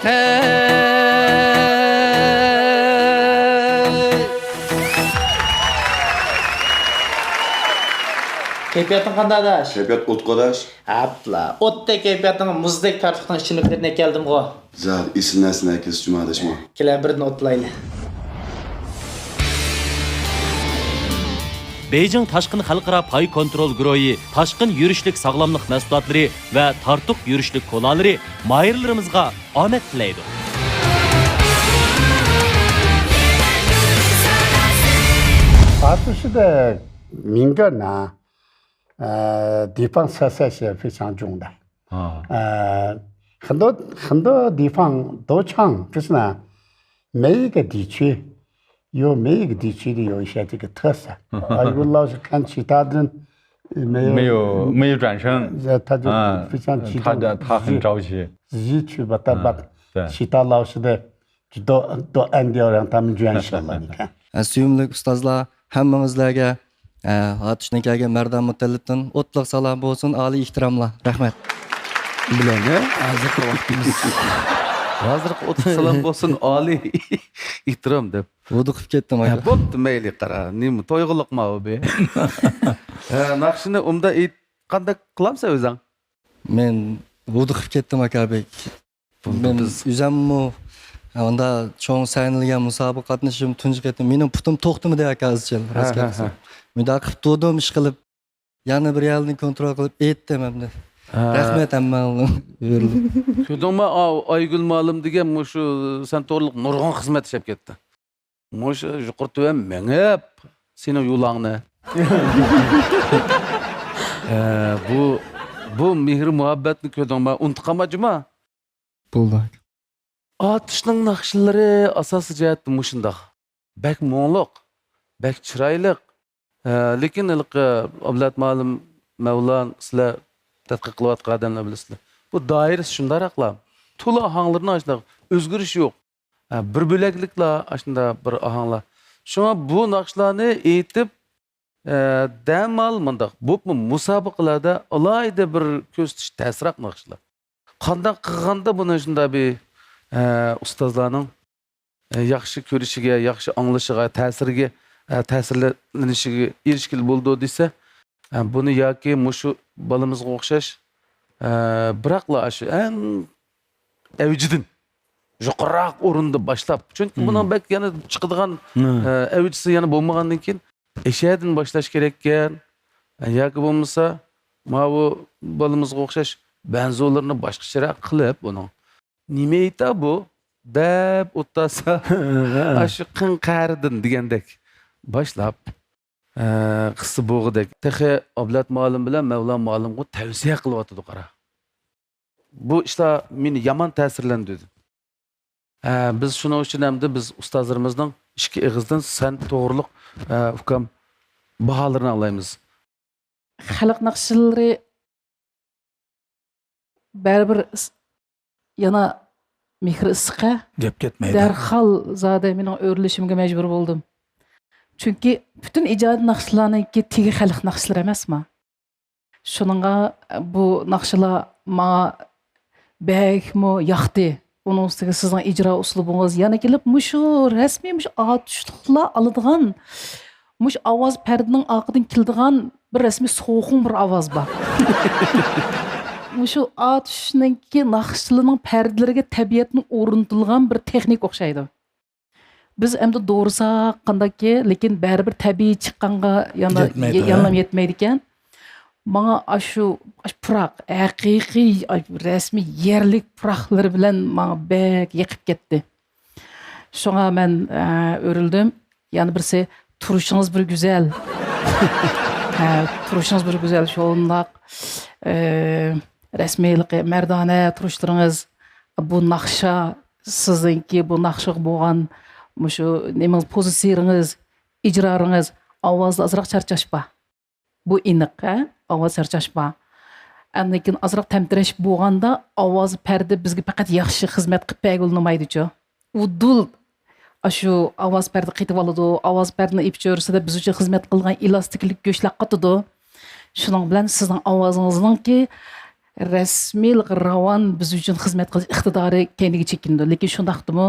كەيپىياتىڭ قانداق، ئاداش؟ كەيپىيات ئوتقا، ئاداش. ئاپلا، ئوتتەك كەيپىياتنىڭ مۇزدەك تاتلىقنىڭ ئىچىملىكلىرىنى ئەكەلدىمغۇ. زادى ئېسىل نەرسىنى ئەكەلسە جۇما، ئاداشمۇ. كېلە، بىردىن ئوتلايلى. بېيجىڭ تاشقىن خەلقئارا پاي كونترول گۇرۇھى تاشقىن يۈرۈشلۈك ساغلاملىق مەھسۇلاتلىرى ۋە تارتۇق يۈرۈشلۈك كولالىرى ماھىرلىرىمىزغا ئامەت تىلەيدۇ. 法子市的敏感呢，呃，地方特色是非常重的。啊，呃，很多很多地方都唱，就是呢，每一个地区有每一个地区的有一些这个特色。啊，如果老是看其他的，呃，没有没有没有掌声，呃，他就啊，非常激动，他的他很着急。自己去把它把对对。其他老师的 دو-، دو-، ئەندىيە رەڭ تامىن جۈەن ئىنشاللا نىكاھ. ئە، سۆيۈملۈك ئۇستازلار، ھەممىڭىزلەرگە، ئە، ئاتۇشتىن كەلگەن مەردان مۇتەللىپتىن ئوتلۇق سالام بولسۇن، ئالىي ئېھتىراملار. رەھمەت. بىلەن، ھە؟ ھازىرقى ۋاقتىمىز. ھازىرقى ئوتلۇق سالام بولسۇن، ئالىي ئېھتىرام دەپ. ھودۇقۇپ كەتتىم، ھە، ئاكا. بوپتۇ، مەيلى، قارا. نېمە، تويغۇلۇق ماۋۇ بى. ھە، ناخشىنى ئۇمدا ئېيت-، قانداق قىلامسەن ئۆزۈڭ؟ مەن ھودۇقۇپ كەتتىم، ئاكا بەك. بولدى، مەن بىز ئۆزەممۇ ئاندا چوڭ سەھنىلىگەن مۇسابىقە قاتنىشىشىم تۇنجى قېتىم. مېنىڭ پۇتۇم توختىمىدى، ئاكا، ئىزچىل، ھە، راست ھە، گەپ دېسەم. ھە. مۇنداق قىلىپ تۇردۇم، ئىشقىلىپ، يەنە بىر يەردىن كونترول قىلىپ ئېيتتىم ئەمدى. ھە. رەھمەت ھەممەڭلارغا. كۆردۈڭمۇ، ئا-، ئايگۈل مۇئەللىم دېگەن مۇشۇ سەن توغرىلىق نۇرغۇن خىزمەت ئىشلەپ كەتتى. مۇشۇ يۇقىرى تۆۋەن مېڭىپ، سېنىڭ يولۇڭنى. ئە، بۇ، بۇ مېھرى مۇھەببەتنى كۆردۈڭمۇ؟ ئۇنتۇپ قالما، جۇما. بولدى. ئاتۇشنىڭ ناخشىلىرى ئاساسىي جەھەتتە مۇشۇنداق. بەك مۇڭلۇق، بەك چىرايلىق. ئە، لېكىن ھېلىقى ئابلەت مۇئەللىم، مەۋلان، سىلەر تەتقىق قىلىۋاتقان ئادەملەر بىلىسىلەر. بۇ دائىرىسى شۇنداقراقلا. تولا ئاھاڭلىرىنىڭ ئاشۇنداق ئۆزگىرىشى يوق. ھە، بىر بۆلەكلىكلا ئاشۇنداق بىر ئاھاڭلار. شۇڭا بۇ ناخشىلارنى ئېيتىپ، ئە، دەمال مۇنداق، بولۇپمۇ مۇسابىقىلەردە ئالاھىدە بىر كۆرسىتىش تەسراق ناخشىلار. قانداق قىلغاندا بۇنى شۇنداق بىر، ئە، ئۇستازلارنىڭ، ئە، ياخشى كۆرۈشىگە، ياخشى ئاڭلىشىغا، تەسىرىگە، ئە، تەسىرلىنىشىگە ئېرىشكىلى بولىدۇ دېسە، ئە، بۇنى ياكى مۇشۇ بالىمىزغا ئوخشاش، ئە، بىراقلا ئاشۇ ئەڭ ئەۋجىدىن، يۇقىرىراق ئورۇندا باشلاپ، چۈنكى بۇنىڭ بەك يەنە چىقىدىغان، ئە، ئەۋجىسى يەنە بولمىغاندىن كېيىن، ئەشەدىن باشلاش كېرەككەن. ئە، ياكى بولمىسا، ماۋۇ بالىمىزغا ئوخشاش بەنزولىرىنى باشقىچىراق قىلىپ، ئۇنىڭ نېمە ئېيتا بۇ دەپ ئولتۇرسا، ئاشۇ قىڭ قەرىدىن دېگەندەك باشلاپ، ئە، قىسسا بوغىدەك. تېخى ئابلەت مۇئەللىم بىلەن مەۋلان مۇئەللىمغا تەۋسىيە قىلىۋاتىدۇ، قارا. بۇ ئىشلار مېنى يامان تەسىرلەندۈردى. ھە، بىز شۇنىڭ ئۈچۈن ئەمدى بىز ئۇستازلىرىمىزنىڭ ئىككى ئېغىزدىن سەن توغرۇلۇق، ھە، ئۇكام، باھالىرىنى ئالايمىز. خەلق ناخشىلىرى بەرىبىر ئىس-، يەنە مېھرى ئىسسىق-ھە. گەپ كەتمەيدۇ. دەرھال زادى مېنىڭ ئۆرۈلۈشۈمگە مەجبۇر بولدۇم. چۈنكى پۈتۈن ئىجادىي ناخشىلارنىڭكى تېگى خەلق ناخشىلىرى ئەمەسما؟ شۇنىڭغا بۇ ناخشىلار ماڭا بەكمۇ ياقتى. ئۇنىڭ ئۈستىگە سىزنىڭ ئىجرا ئۇسلۇبىڭىز يەنە كېلىپ مۇشۇ رەسمىي مۇشۇ ئاتۇشلۇقلار ئالىدىغان، مۇشۇ ئاۋاز پەردىنىڭ ئارقىدىن كېلىدىغان بىر رەسمىي سوغۇق بىر ئاۋاز بار. مۇشۇ ئاتۇشنىڭكى ناخشىلىرىنىڭ پەردىلىرىگە تەبىئەتنىڭ ئورنىتىلغان بىر تېخنىكا ئوخشايدۇ. بىز ئەمدى دورىساق قانداككى، لېكىن بەرىبىر تەبىئىي چىققانغا يەنە يەتمەيدۇ، يەنىلا ھە؟ يەتمەيدىكەن. ماڭا ئاشۇ، ئاشۇ پۇراق، ھەقىقىي، ئاي، رەسمىي يەرلىك پۇراقلىرى بىلەن ماڭا بەك يېقىپ كەتتى. شۇڭا مەن، ئە، ئۆرۈلدۈم. يەنە بىرسى، تۇرۇشىڭىز بىر گۈزەل. ھە، تۇرۇشىڭىز بىر گۈزەل، شۇنداق، ئە، رەسمىيلىقى، مەردانە تۇرۇشلىرىڭىز، بۇ ناخشا، سىزنىڭكى بۇ ناخشىغا بولغان مۇشۇ نېمىڭىز، پوزىتسىيىڭىز، ئىجرالىرىڭىز، ئاۋازدا ئازراق چارچاش بار. بۇ ئېنىق، ھە؟ ئاۋاز چارچاش بار. ئاندىن كېيىن ئازراق تەمتىرەش بولغاندا، ئاۋاز پەردە بىزگە پەقەت ياخشى خىزمەت قىلىپ بەرگىلى ئۇنىمايدۇچۇ. ئۇدۇل ئاشۇ ئاۋاز پەردە قېتىۋالىدۇ، ئاۋاز پەردىنىڭ ئېپىچۆرىسىدە بىز ئۈچۈن خىزمەت قىلغان ئېلاستىكلىك گۆشلەر قاتىدۇ. شۇنىڭ بىلەن سىزنىڭ ئاۋازىڭىزنىڭكى رەسمىيلىق راۋان بىز ئۈچۈن خىزمەت قىلىش ئىقتىدارى كەينىگە چېكىنىدۇ. لېكىن شۇنداقتىمۇ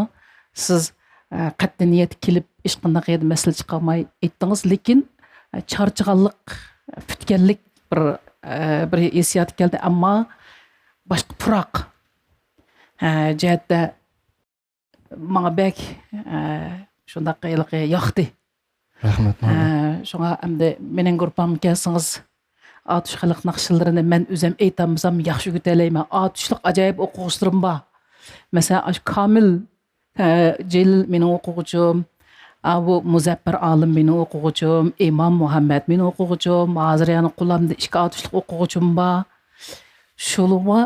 سىز، ئە، قەتئىي نىيەت كېلىپ، ھېچقانداق يەردە مەسىلە چىقارماي ئېيتتىڭىز. لېكىن، ئە، چارچىغانلىق، پۈتكەنلىك بىر، ئە، بىر ھېسسىيات كەلدى. ئەمما باشقا پۇراق، ئە، جەھەتتە ماڭا بەك، ئە، شۇنداق ھېلىقى ياقتى. رەھمەت، ئە، مانا. شۇڭا ئەمدى مېنىڭ گۇرۇپپامغا كەلسىڭىز، ئاتۇش خەلق ناخشىلىرىنى مەن ئۆزۈم ئېيتالمىسام ياخشى ئۆگىتەلەيمەن. ئاتۇشلۇق ئاجايىپ ئوقۇغۇچىلىرىم بار. مەسىلەن، ئاشۇ كامىل، ئە، جېلىل مېنىڭ ئوقۇغۇچۇم، ئاۋۇ مۇزەپپەر ئالىم مېنىڭ ئوقۇغۇچۇم، ئىمام مۇھەممەد مېنىڭ ئوقۇغۇچۇم، ھازىر يەنە قولامدا ئىككى ئاتۇشلۇق ئوقۇغۇچىم بار. شۇلىمۇ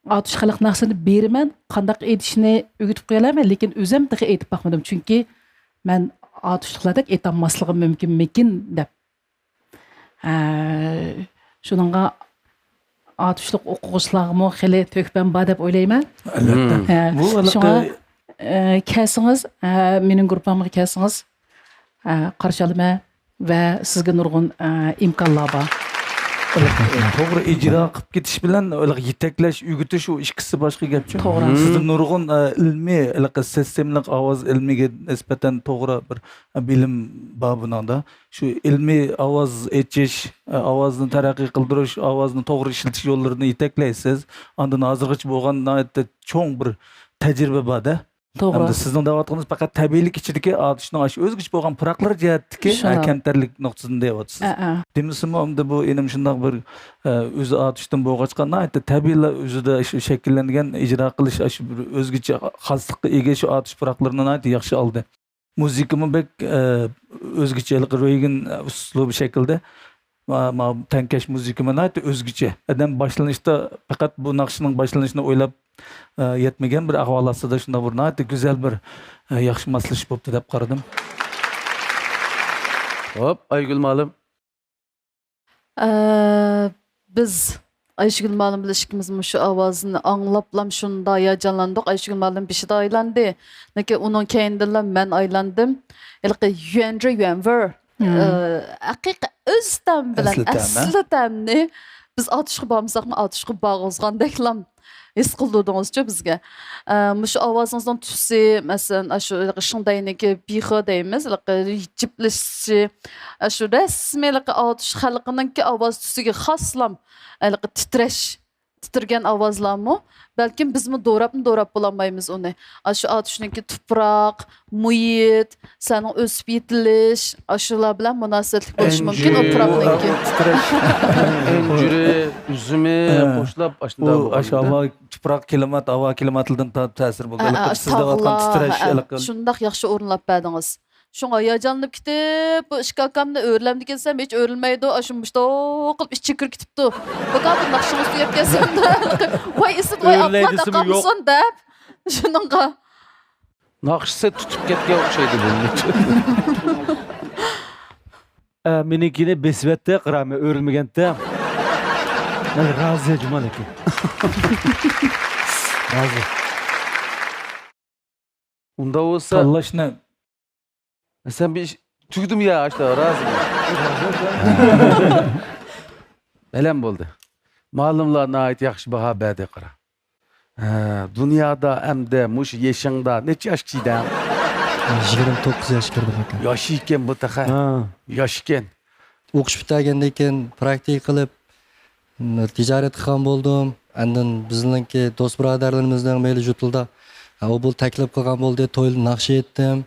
ئاتۇش خەلق ناخشىسىنى بېرىمەن، قانداق ئېيتىشنى ئۆگىتىپ قويالايمەن، لېكىن ئۆزۈم تېخى ئېيتىپ باقمىدىم، چۈنكى مەن ئاتۇشلۇقلاردەك ئېيتالماسلىقىم مۇمكىنمىكىن دەپ. ھە، شۇنىڭغا ئاتۇشلۇق ئوقۇغۇچىلارغىمۇ خېلى تۆھپەم بار دەپ ئويلايمەن. ئەلۋەتتە. ھە، بۇ ھېلىقى شۇڭا، ئە، كەلسىڭىز، ھە، مېنىڭ گۇرۇپپامغا كەلسىڭىز، ھە، قارشى ئالىمەن. ۋە سىزگە نۇرغۇن، ئە، ئىمكانلار بار. توغرا ئىجرا قىلىپ كېتىش بىلەن ھېلىقى يېتەكلەش، ئۆگىتىش، ئۇ ئىككىسى باشقا گەپچۇ. توغرا. سىزدە نۇرغۇن، ئە، ئىلمىي، ھېلىقى سىستېمىلىق ئاۋاز ئىلمىگە نىسبەتەن توغرا بىر، ئە، بىلىم بار بۇنىڭدا. شۇ ئىلمىي ئاۋاز ئېچىش، ئە، ئاۋازنى تەرەققىي قىلدۇرۇش، ئاۋازنى توغرا ئىشلىتىش يوللىرىنى يېتەكلەيسىز. ئاندىن ھازىرغىچە بولغان ناھايىتى چوڭ بىر تەجرىبە بار-دە. توغرا. ئەمدى سىزنىڭ دەۋاتقىنىڭىز پەقەت تەبىئىيلىك ئىچىدىكى ئاتۇشنىڭ ئاشۇ ئۆزگىچە بولغان پۇراقلىرى جەھەتتىكى، ئە، شۇنداق. كەمتەرلىك نۇقتىسىدىن دەۋاتىسىز. ئە، ئە. دېمىسىمۇ، ئەمدى بۇ ئىنىم شۇنداق بىر، ئە، ئۆزى ئاتۇشتىن بولغاچقا، ناھايىتى تەبىئىيلا ئۆزىدە شۇ شەكىللەنگەن، ئىجرا قىلىش، ئاشۇ بىر ئۆزگىچە خاسلىققا ئىگە شۇ ئاتۇش پۇراقلىرىنى ناھايىتى ياخشى ئالدى. مۇزىكىمۇ بەك، ئە، ئۆزگىچە، ھېلىقى رېگىن ئۇسلۇبى شەكلىدە. ما-، ما-، تەڭكەش مۇزىكىمۇ ناھايىتى ئۆزگىچە. ئادەم باشلىنىشتا پەقەت بۇ ناخشىنىڭ باشلىنىشىنى ئويلاپ، ئە، يەتمىگەن بىر ئەھۋال ئاستىدا شۇنداق بىر ناھايىتى گۈزەل بىر، ئە، ياخشى ماسلىشىش بوپتۇ دەپ قارىدىم. خوپ، ئايگۈل مۇئەللىم. ئە، بىز ئايشىگۈل مۇئەللىم بىلەن ئىككىمىز مۇشۇ ئاۋازنى ئاڭلاپلا شۇنداق ھاياجانلاندۇق. ئايشىگۈل مۇئەللىم بېشىدا ئايلاندى. لېكىن ئۇنىڭ كەينىدىنلا مەن ئايلاندىم. ھېلىقى يۈەنجى يۈەنۋېر، ئە، ھەقىقىي ئۆز تەم بىلەن ئەسلى تەم، ھە؟ ئەسلى تەمنى بىز ئاتۇشقا بارمىساقمۇ، ئاتۇشقا بارغۇزغاندەكلا ھېس قىلدۇردىڭىزچۇ بىزگە؟ ئە، مۇشۇ ئاۋازىڭىزنىڭ تۈسى، مەسىلەن، ئاشۇ شىڭدەينىڭكى بىخې دەيمىز، ھېلىقى جىپلىشىشى، ئاشۇ رەسمىي ھېلىقى ئاتۇش خەلقىنىڭكى ئاۋاز تۈسىگە خاسلا ھېلىقى تىترەش، تىترىگەن ئاۋازلارمۇ، بەلكىم بىزمۇ دوراپمۇ دوراپ بولالمايمىز ئۇنى. ئاشۇ ئاتۇشنىڭكى تۇپراق، مۇھىت، سەننىڭ ئۆسۈپ يېتىلىش، ئاشۇلار بىلەن مۇناسىۋەتلىك بولۇشى مۇمكىن ئۇ پۇراقنىڭكى. ئەنجۈرى، ئۈزۈمى ھە. قوشلاپ ئاشۇنداق ئۇ بولغان ئاشۇ ھاۋا، تۇپراق، كلىمات، ھاۋا كلىماتىدىن تا-، تەسىر بولىدۇ. ھە، ھە، ھېلىقى ئاشۇ سىز دەۋاتقان تاغلار، تىترەش، ھە، ھە. ھېلىقى شۇنداق ياخشى ئورۇنلاپ بەردىڭىز. شۇڭا ھاياجانلىنىپ كېتىپ، بۇ ئىككى ئاكامنى ئۆرۈلەمدىكىنسەم ھېچ ئۆرۈلمەيدۇ، ئاشۇ مۇشتاق قىلىپ ئىچى كىرىپ كېتىپتۇ. ئاكا، بۇ ناخشىڭىز تۈگەپ كەلسۇن. ۋاي ئىسىت، ۋاي ئۆرۈلەي ئاپلا دېسىمۇ يوق. قالمىسۇن دەپ، شۇنىڭغا. ناخشىسى تۇتۇپ كەتكەن ئوخشايدۇ بۇ. ئە، مېنىڭكىنى بېسىۋەتتى، قارا، مەن ئۆرۈلمىگەنتى. مەن رازى، جۇما لېكىن. رازى. ئۇنداق بولسا تاللاشنى. سەن بىر ئىش، تۈگىدىمۇ يا، ئاشتا، رازى. بەلەن بولدى. مۇئەللىملار ناھايىتى ياخشى باھا بەردى، قارا. ھە، دۇنيادا ئەمدى مۇشۇ يېشىڭدا نەچچە ياشقا كىردىڭ؟ يىگىرمە توققۇز ياشقا كىردىم ئاكا. ياش ئىكەن بۇ تېخى. ھە. ياش ئىكەن. ئوقۇش پۈتتۈرگەندىن كېيىن پراكتىكا قىلىپ، تىجارەت قىلغان بولدۇم. ئاندىن بىزنىڭكى دوست بۇرادەرلىرىمىزنىڭ مەيلى يۇتۇلدا، ئۇ بۇ تەكلىپ قىلغان بولدى، تويدا ناخشا ئېيتتىم.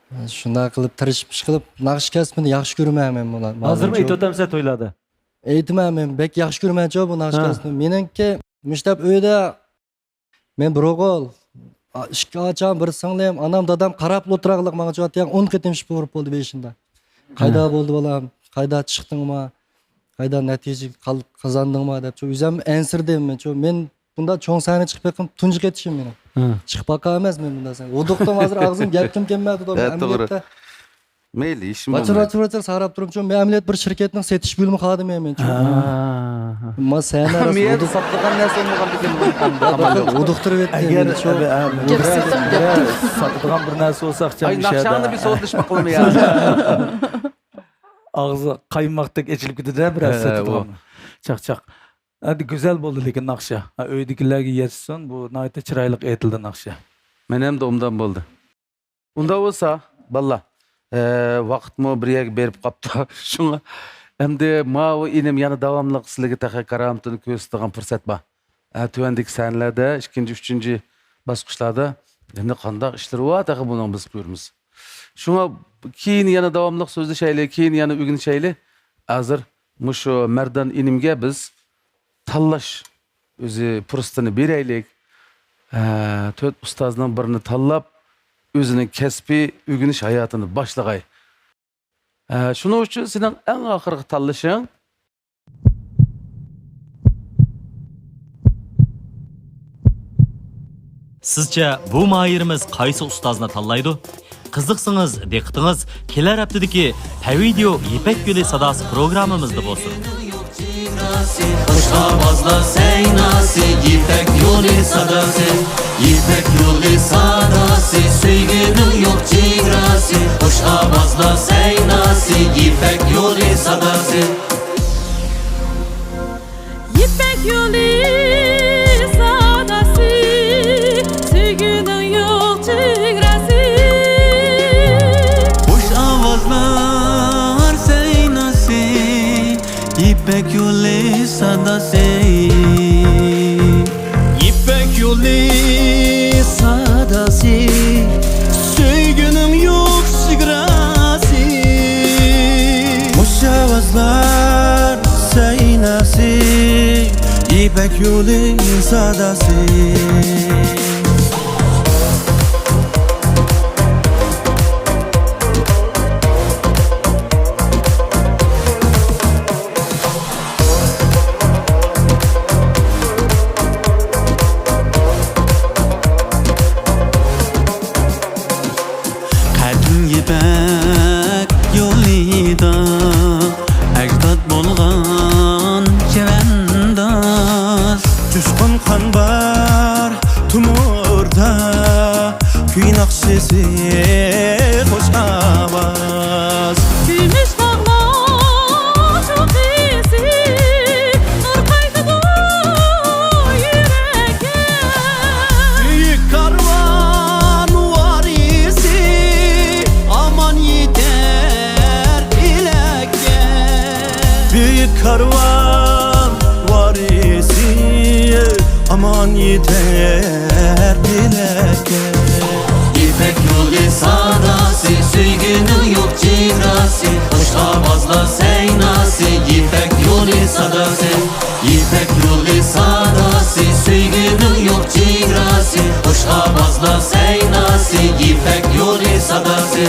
شۇنداق قىلىپ تىرىشىپ ئىش قىلىپ، ناخشا كەسپىنى ياخشى كۆرىمەن مەن بۇلار. ھازىرمۇ ئېيتىۋاتامسەن تويلاردا؟ ئېيتىمەن مەن، بەك ياخشى كۆرىمەنچۇ بۇ ناخشا ھە. كەسپىنى. مېنىڭكى مۇشتەپ ئۆيدە مەن بىر ئوغۇل، ئىككى ئاچام، بىر سىڭلىم، ئانام، دادام قاراپلا ئولتۇراقلىق ماڭا جاۋاب يەنە ئون قېتىم شىپور بولدى بېشىمدا. قايدا ھە. بولدى بالام؟ قايدا چىقتىڭما؟ قايدا نەتىجە قال-، قازاندىڭما دەپ، شۇ ئۆزۈم ئەنسىرىدىم مەن. شۇ مەن بۇنداق چوڭ سەھنە چىقىپ بېقىم تۇنجى قېتىشىم مېنىڭ. ھە. چىقىپ باقالمايمەن مەن بۇنداق سەھنە. ھودۇقتۇم ھازىر ئاغزىم گەپكىم كەلمەيۋاتىدۇ ھە، توغرا. ئەمەلىيەتتە. مەيلى، ھېچنېمە ۋاچىر، بولمايدۇ. ۋاچىر، ۋاچىر ساراپ تۇرۇمچۇ، مەن ئەمەلىيەتتە بىر شىركەتنىڭ سېتىش بۆلۈمى خادىمى مەن. ھە. ما سەھنە مەن راست ھودۇق-، ساتىدىغان نەرسە بولمىغاندىكىن ئەمدى. ھودۇقتۇرۇۋەتتى ئەگەر، مېنى شۇ. ھە، ھە، گەپ بىرەر، سېتىڭ، بىرەر ساتىدىغان بىر نەرسە بولسا ئاخشام ئاي، ناخشاڭنى بىر سودىلىشىپ باقىلىمۇ يا؟ ئاغزى قايماقتەك ئېچىلىپ كېتىدۇ بىرەر ھە، سېتىدىغان. ئۇ. چاق، چاق. ئەمدى گۈزەل بولدى لېكىن ناخشا. ھە، ئۆيدىكىلەرگە يەتسۇن، بۇ ناھايىتى چىرايلىق ئېيتىلدى ناخشا. مېنىڭ ئوبدان بولدى. ئۇنداق بولسا، بالىلار، ئە، ۋاقىتمۇ بىر يەرگە بېرىپ قاپتۇ. شۇڭا ئەمدى ماۋۇ ئىنىم يەنە داۋاملىق سىلەرگە تېخى كارامىتىنى كۆرسىتىدىغان پۇرسەت بار. ئە، تۆۋەندىكى سەھنىلەردە ئىككىنچى، ئۈچىنچى باسقۇچلاردا يەنە قانداق ئىشلىرى بار تېخى بۇنىڭ بىز كۆرىمىز. شۇڭا كېيىن يەنە داۋاملىق سۆزلىشەيلى، كېيىن يەنە ئۆگىنىشەيلى. ھازىر مۇشۇ مەردان ئىنىمگە بىز تاللاش ئۆزى پۇرسىتىنى بېرەيلىك. ھە، تۆت ئۇستازنىڭ بىرىنى تاللاپ، ئۆزىنىڭ كەسپىي ئۆگىنىش ھاياتىنى باشلىغاي. ھە، شۇنىڭ ئۈچۈن سېنىڭ ئەڭ ئاخىرقى تاللىشىڭ. سىزچە بۇ ماھىرىمىز قايسى ئۇستازنى تاللايدۇ؟ قىزىقسىڭىز، دىققىتىڭىز كېلەر ھەپتىدىكى پەۋىدىيو يىپەك يولى ساداسى پروگراممىمىزدا بولسۇن. خۇش ئاۋازلار سەيناسى، يىپەك يولى ساداسى. يىپەك يولى ساداسى، سۆيگۈنىڭ يوق چېگراسى. خۇش ئاۋازلار سەيناسى، يىپەك يولى ساداسى. يىپەك يولى ساداسى، سۆيگۈنىڭ يوق چېگراسى. خۇش ئاۋازلار سەيناسى، يىپەك يولى ساداسى. يىپەك يولى ساداسى، سۆيگۈنىڭ يوق چېگراسى. خۇش ئاۋازلار سەيناسى، يىپەك يولى ساداسى. قەدىم يىپەك يولىدا ئەجداد بولغان چەۋەنداز. جۇشقۇن قان بار تومۇردا، كۈي ناخشىسى، خۇش ئاۋاز. كۈمۈش تاغلار چوققىسى، نۇر قايتىدۇ يۈرەككە. بۈيۈك كارۋان ۋارىسى، ئامان يېتەر ئىلەككە. بۈيۈك كارۋان ۋارىسى، ئامان يېتەر ئىلەككە. يىپەك يولى ساداسى، سۆيگۈنىڭ يوق چېگراسى. خۇش ئاۋازلار سەيناسى، يىپەك يولى ساداسى. يىپەك يولى ساداسى، سۆيگۈنىڭ يوق چېگراسى. خۇش ئاۋازلار سەيناسى، يىپەك يولى ساداسى.